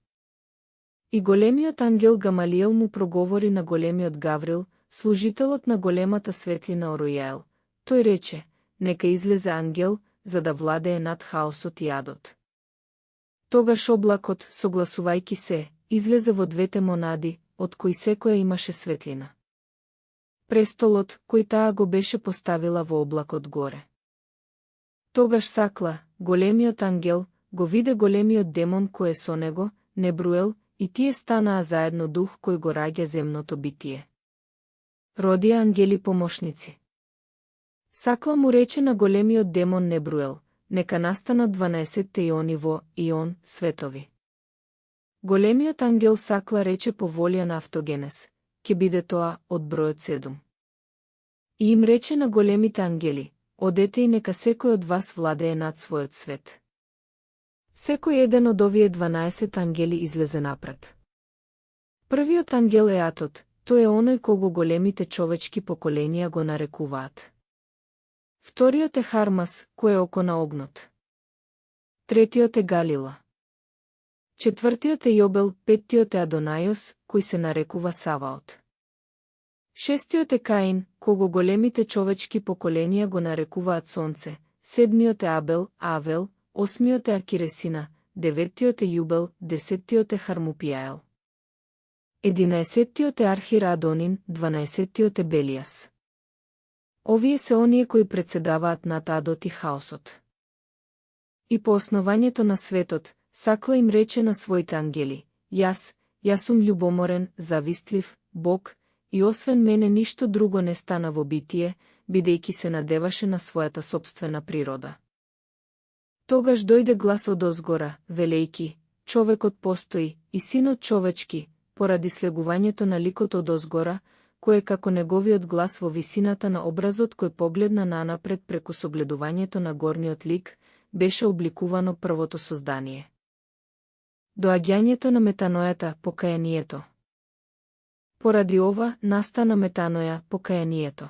И големиот ангел Гамалиел му проговори на големиот Гаврил, служителот на големата светлина Орујаел. Тој рече, нека излезе ангел, за да владее над хаосот и адот. Тогаш облакот, согласувајки се, излезе во двете монади, од кои секоја имаше светлина. Престолот, кој таа го беше поставила во облакот горе. Тогаш Сакла, големиот ангел, го виде големиот демон кој е со него, Небруел, и тие станаа заедно дух кој го раѓа земното битие. Родија ангели помошници. Сакла му рече на големиот демон Небруел, нека настанат 12 иони во Ион, светови. Големиот ангел Сакла рече по волја на Автогенес, ќе биде тоа од бројот 7. И им рече на големите ангели, одете и нека секој од вас владее над својот свет. Секој еден од овие 12 ангели излезе напред. Првиот ангел е Атот, тој е оној кого големите човечки поколенија го нарекуваат. Вториот е Хармас, кој е око на огнот. Третиот е Галила. Четвртиот е Јобел, петтиот е Адонајос, кој се нарекува Саваот. Шестиот е Каин, кого големите човечки поколенија го нарекуваат Сонце, седмиот е Абел, Авел, осмиот е Акиресина, деветиот е Јубел, десеттиот е Хармупијаел. 11-тиот е Архирадонин, 12-тиот е Белијас. Овие се оние кои председаваат над адот и хаосот. И по основањето на светот, Сакла им рече на своите ангели, јас сум љубоморен, завистлив, Бог, и освен мене ништо друго не стана во битие, бидејќи се надеваше на својата сопствена природа. Тогаш дојде глас од озгора, велејки, човекот постои, и синот човечки, поради слегувањето на ликот од озгора, кој како неговиот глас во висината на образот кој погледна нанапред преку согледувањето на горниот лик, беше обликувано првото создание. Доаѓањето на метанојата, покаянието. Поради ова, настана метаноја, покаянието.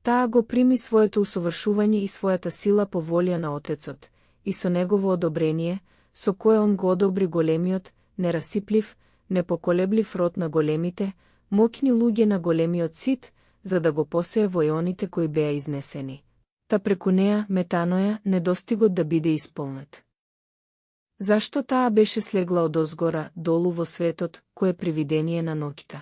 Таа го прими своето усовршување и својата сила по волја на Отецот, и со негово одобрение, со кое он го одобри големиот, нерасиплив, непоколеблив род на големите, моќни луѓе на големиот сит, за да го посее во еоните кои беа изнесени. Та преку неа, метаноја, недостигот да биде исполнет. Зашто таа беше слегла одозгора, долу во светот, кое привидение на ноќта?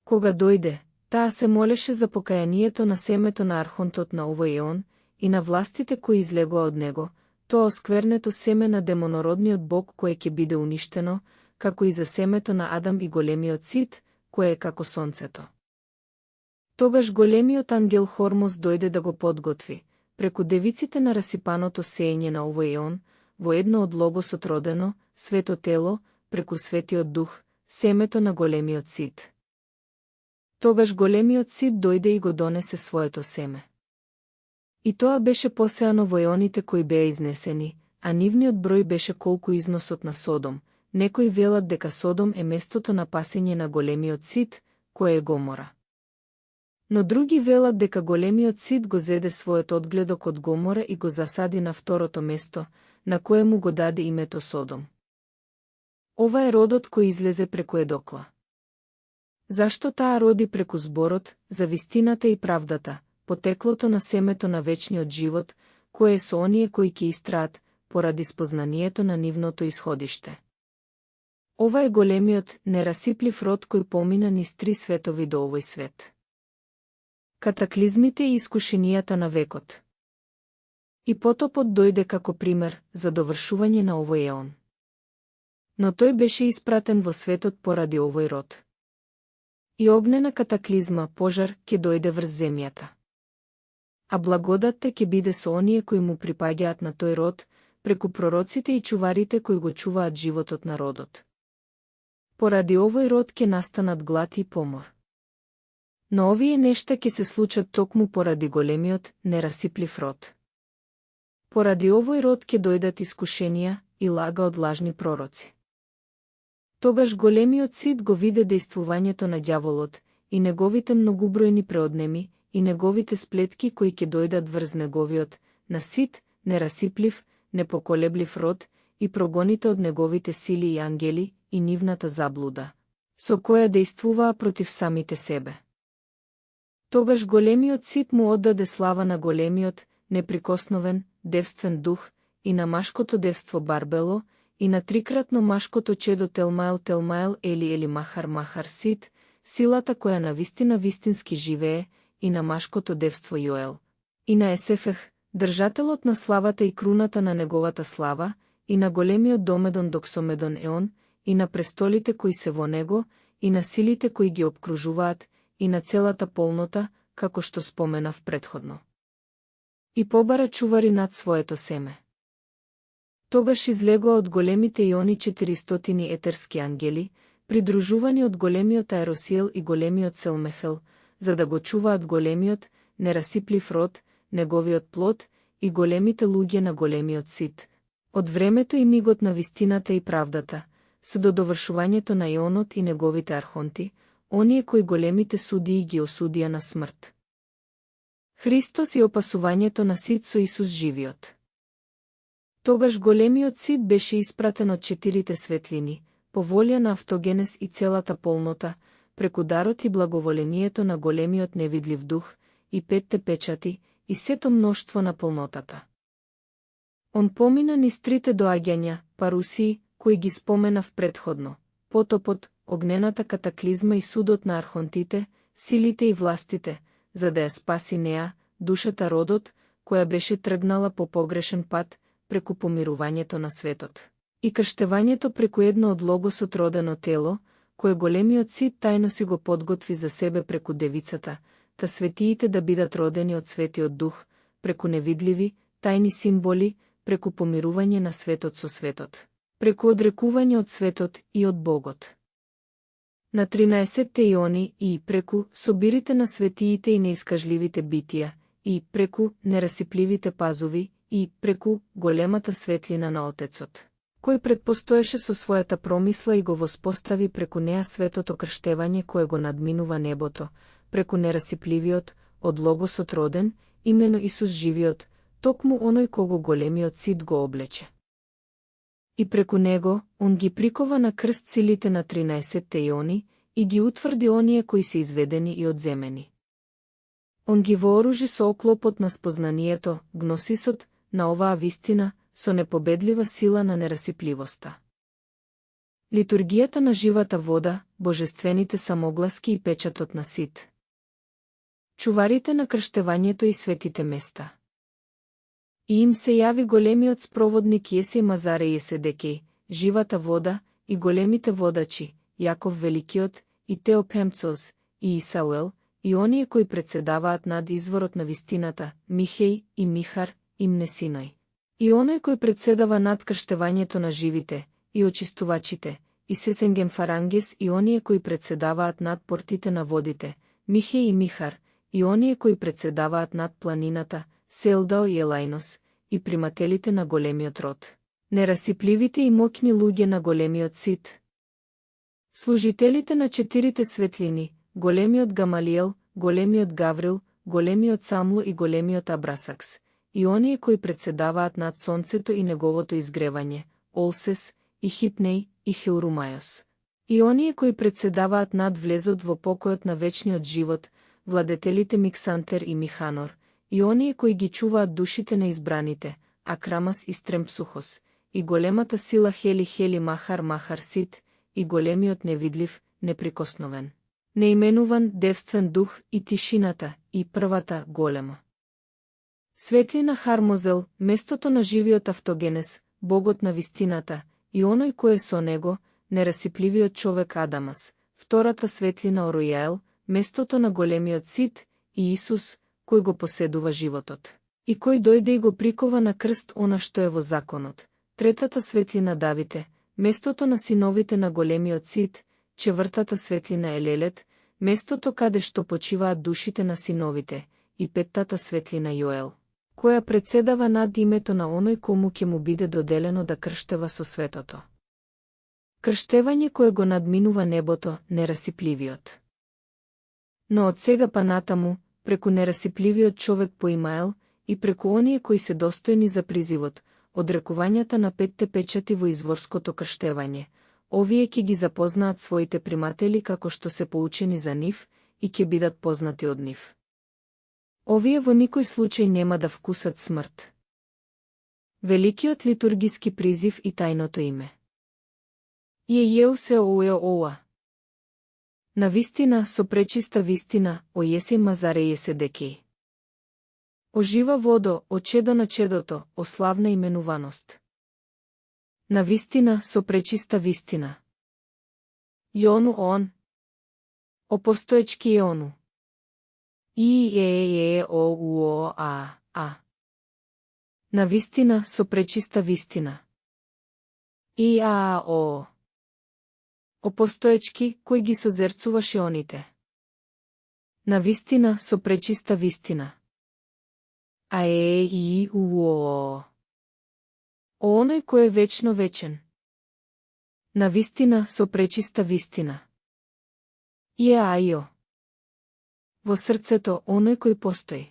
Кога дојде, таа се молеше за покаянието на семето на архонтот на овој еон и на властите кои излегоа од него, тоа осквернето семе на демонородниот бог кое ќе биде уништено, како и за семето на Адам и големиот сит, кое е како сонцето. Тогаш големиот ангел Хормос дојде да го подготви, преку девиците на расипаното сеење на овој еон, во едно од логосот родено, свето тело, преку светиот дух, семето на големиот сит. Тогаш големиот сит дојде и го донесе своето семе. И тоа беше посеано во еоните кои беа изнесени, а нивниот број беше колку износот на Содом. Некои велат дека Содом е местото на пасење на големиот сит, кој е Гомора. Но други велат дека големиот сит го зеде својот одгледок од Гомора и го засади на второто место, на кое му го даде името Содом. Ова е родот кој излезе преку Едокла. Зашто таа роди преку зборот, за вистината и правдата, потеклото на семето на вечниот живот, кое е со оние кои ќе истраат, поради спознанието на нивното исходиште. Ова е големиот, нерасиплив род кој помина низ 3 светови до овој свет. Катаклизмите и искушенијата на векот. И потопот дојде како пример за довршување на овој еон. Но тој беше испратен во светот поради овој род. И огнена катаклизма, пожар, ќе дојде врз земјата. А благодатта ќе биде со оние кои му припаѓаат на тој род, преку пророците и чуварите кои го чуваат животот на родот. Поради овој род ќе настанат глад и помор. Но овие нешта ќе се случат токму поради големиот, нерасиплив род. Поради овој род ќе дојдат искушенија и лага од лажни пророци. Тогаш големиот сит го виде дејствувањето на ѓаволот и неговите многубројни преоднеми и неговите сплетки кои ќе дојдат врз неговиот, на сит, нерасиплив, непоколеблив род и прогоните од неговите сили и ангели и нивната заблуда, со која дејствуваа против самите себе. Тогаш големиот сит му оддаде слава на големиот, неприкосновен, девствен дух и на машкото девство Барбело, и на трикратно машкото чедо Телмаел или Махар Сит, силата која на вистина вистински живее, и на машкото девство Јоел, и на Есефех, држателот на славата и круната на неговата слава, и на големиот домедон Доксомедон Еон, и на престолите кои се во него, и на силите кои ги обкружуваат, и на целата полнота, како што споменав претходно. И побара чувари над своето семе. Тогаш излегоа од големите иони 400 етерски ангели, придружувани од големиот Аеросиел и големиот Селмехел, за да го чуваат големиот, нерасиплив род, неговиот плод и големите луѓе на големиот сит, од времето и мигот на вистината и правдата, се до довршувањето на ионот и неговите архонти, оние кои големите судии ги осудија на смрт. Христос и опасувањето на сит со Исус живиот. Тогаш големиот сит беше испратен од 4 светлини, по волја на Автогенес и целата полнота, преку дарот и благоволението на големиот невидлив дух, и 5 печати, и сето мноштво на полнотата. Он помина низ 3 доаѓања, парусии, кои ги споменав претходно, потопот, огнената катаклизма и судот на архонтите, силите и властите, за да ја спаси неа, душата родот, која беше тргнала по погрешен пат, преку помирувањето на светот, и крштевањето преку едно од логосот родено тело, кое големиот сит тајно си го подготви за себе преку девицата, та светиите да бидат родени од светиот дух, преку невидливи, тајни символи, преку помирување на светот со светот, преку одрекување од светот и од Богот. На 13-те иони и преку собирите на светиите и неискажливите битија, и преку нерасипливите пазови, и преку големата светлина на Отецот, кој предпостоеше со својата промисла и го воспостави преку неа светото крштевање кое го надминува небото, преку нерасипливиот, од Логосот роден, имено Исус живиот, токму оној кого големиот сит го облече. И преку него, он ги прикова на крст силите на 13-те иони и ги утврди оние кои се изведени и одземени. Он ги вооружи со оклопот на спознанието, гносисот, на оваа вистина, со непобедлива сила на нерасипливоста. Литургијата на живата вода, божествените самогласки и печатот на сит. Чуварите на крштевањето и светите места. И им се јави големиот спроводник Јесеј Мазаре Јеседекеј, живата вода, и големите водачи, Јаков Великиот, и Теопемцоз, и Исауел, и оние кои председаваат над изворот на вистината, Михеј и Михар, и Мнесиној. И оној кој председава над крштевањето на живите, и очистувачите, и Сесенгемфарангес и оние кои председаваат над портите на водите, Михеј и Михар, и оние кои председаваат над планината, Селдао и Елајнос, и примателите на големиот род, нерасипливите и мокни луѓе на големиот сит. Служителите на 4 светлини, големиот Гамалиел, големиот Гаврил, големиот Самло и големиот Абрасакс, и оние кои председаваат над сонцето и неговото изгревање, Олсес, и Хипнеј, и Хеурумајос. И оние кои председаваат над влезот во покојот на вечниот живот, владетелите Миксантер и Миханор, и оние кои ги чуваат душите на избраните, Акрамас и Стремпсухос, и големата сила Хели Махар Махар Сит, и големиот невидлив, неприкосновен, неименуван девствен дух и тишината, и првата голема светлина Хармозел, местото на живиот Автогенес, богот на вистината, и оној кој е со него, нерасипливиот човек Адамас, втората светлина Оројаел, местото на големиот Сит, и Исус, кој го поседува животот, и кој дојде и го прикова на крст она што е во законот, третата светлина Давите, местото на синовите на големиот Сит, четвртата светлина Елелет, местото каде што почиваат душите на синовите, и петтата светлина Јоел, која председава над името на оној кому ќе му биде доделено да крштева со светото. Крштевање кое го надминува небото, нерасипливиот. Но од сега па натаму, преку нерасипливиот човек по Имаел, и преку оние кои се достојни за призивот, одрекувањата на 5 печати во изворското крштевање, овие ќе ги запознаат своите приматели како што се поучени за нив и ќе бидат познати од нив. Овие во никој случај нема да вкусат смрт. Великиот литургиски призив и тајното име. Јејеусе оа. На вистина, со пречиста вистина, о Јесеј Мазаре Јеседекеј. О жива водо, о чедо на чедото, о славна именуваност. На вистина, со пречиста вистина. Јону он. О постоечки Јону. А. На вистина, со пречиста вистина. О постоечки, кој ги созерцуваше оните. На вистина, со пречиста вистина. Оној кој е вечно вечен. На вистина, со пречиста вистина. Во срцето, оној кој постои.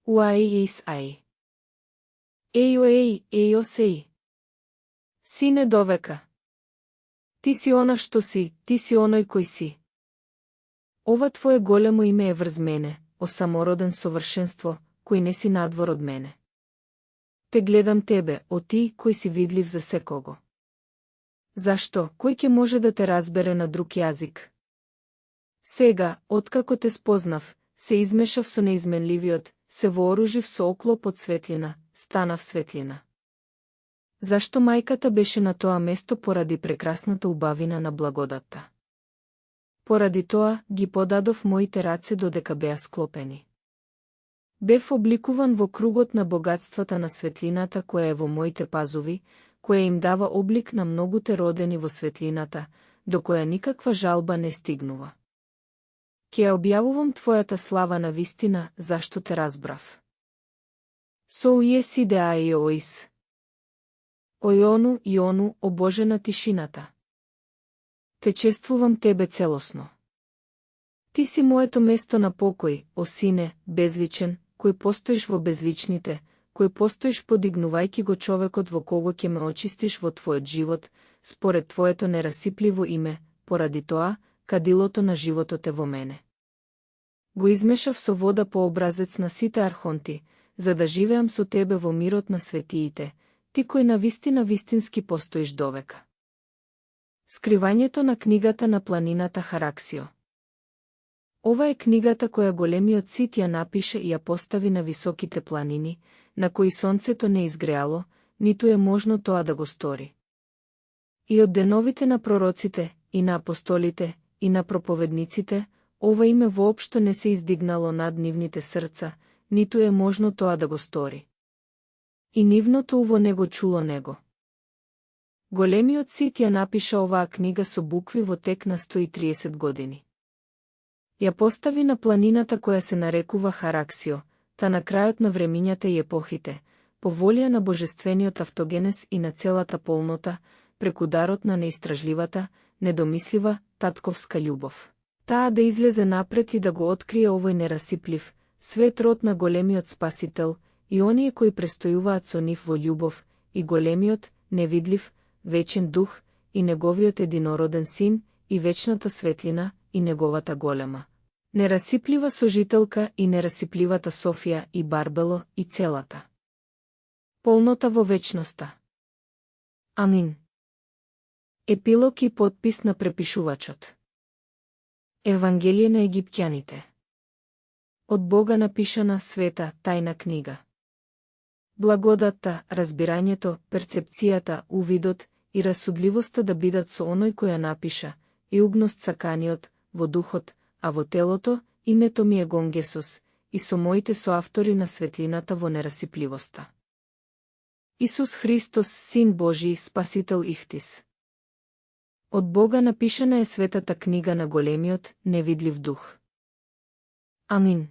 Сеј. Сине довека. Ти си она што си, ти си оној кој си. Ова твое големо име е врз мене, о самороден совршенство, кој не си надвор од мене. Те гледам тебе, о ти, кој си видлив за секого. Зашто, кој ќе може да те разбере на друг јазик? Сега, откако те спознав, се измешав со неизменливиот, се вооружив со оклоп од светлина, станав светлина. Зашто мајката беше на тоа место поради прекрасната убавина на благодатта? Поради тоа, ги подадов моите раце додека беа склопени. Бев обликуван во кругот на богатствата на светлината која е во моите пазови, која им дава облик на многуте родени во светлината, до која никаква жалба не стигнува. Ке ја објавувам твојата слава на вистина, зашто те разбрав. Со ујеси де ај оис. Ојону и ону, о Боже на тишината. Те чествувам тебе целосно. Ти си моето место на покој, о Сине, безличен, кој постоиш во безличните, кој постоиш подигнувајќи го човекот во кого ќе ме очистиш во твојот живот, според твоето нерасипливо име, поради тоа, кадилото на животот е во мене. Го измешав со вода по образец на сите архонти, за да живеам со тебе во мирот на светиите, ти кој на вистина вистински постоиш довека. Скривањето на книгата на планината Хараксио. Ова е книгата која големиот Сит ја напише и ја постави на високите планини, на кои сонцето не изгреало, ниту е можно тоа да го стори. И од деновите на пророците, и на апостолите, и на проповедниците, ова име воопшто не се издигнало над нивните срца, ниту е можно тоа да го стори. И нивното уво не го чуло него. Големиот Сит ја напиша оваа книга со букви во тек на 130 години. Ја постави на планината која се нарекува Хараксио, та на крајот на времињата и епохите, по волја на божествениот автогенез и на целата полнота, преку дарот на неистражливата, недомислива, татковска љубов. Таа да излезе напред и да го открие овој нерасиплив, свет род на големиот Спасител, и оние кои престојуваат со нив во љубов, и големиот, невидлив, вечен дух, и неговиот единороден син, и вечната светлина, и неговата голема нерасиплива сожителка и нерасипливата Софија и Барбело и целата полнота во вечноста. Амин. Епилог и подпис на препишувачот. Евангелие на египтјаните. Од Бога напишана света, тајна книга. Благодатта, разбирањето, перцепцијата, увидот и расудливоста да бидат со оној која напиша, и угност саканиот, во духот, а во телото, името ми е Гонгесос, и со моите соавтори на светлината во нерасипливоста. Исус Христос, Син Божи, Спасител Ихтис. Од Бога напишана е светата книга на големиот, невидлив дух. Амин.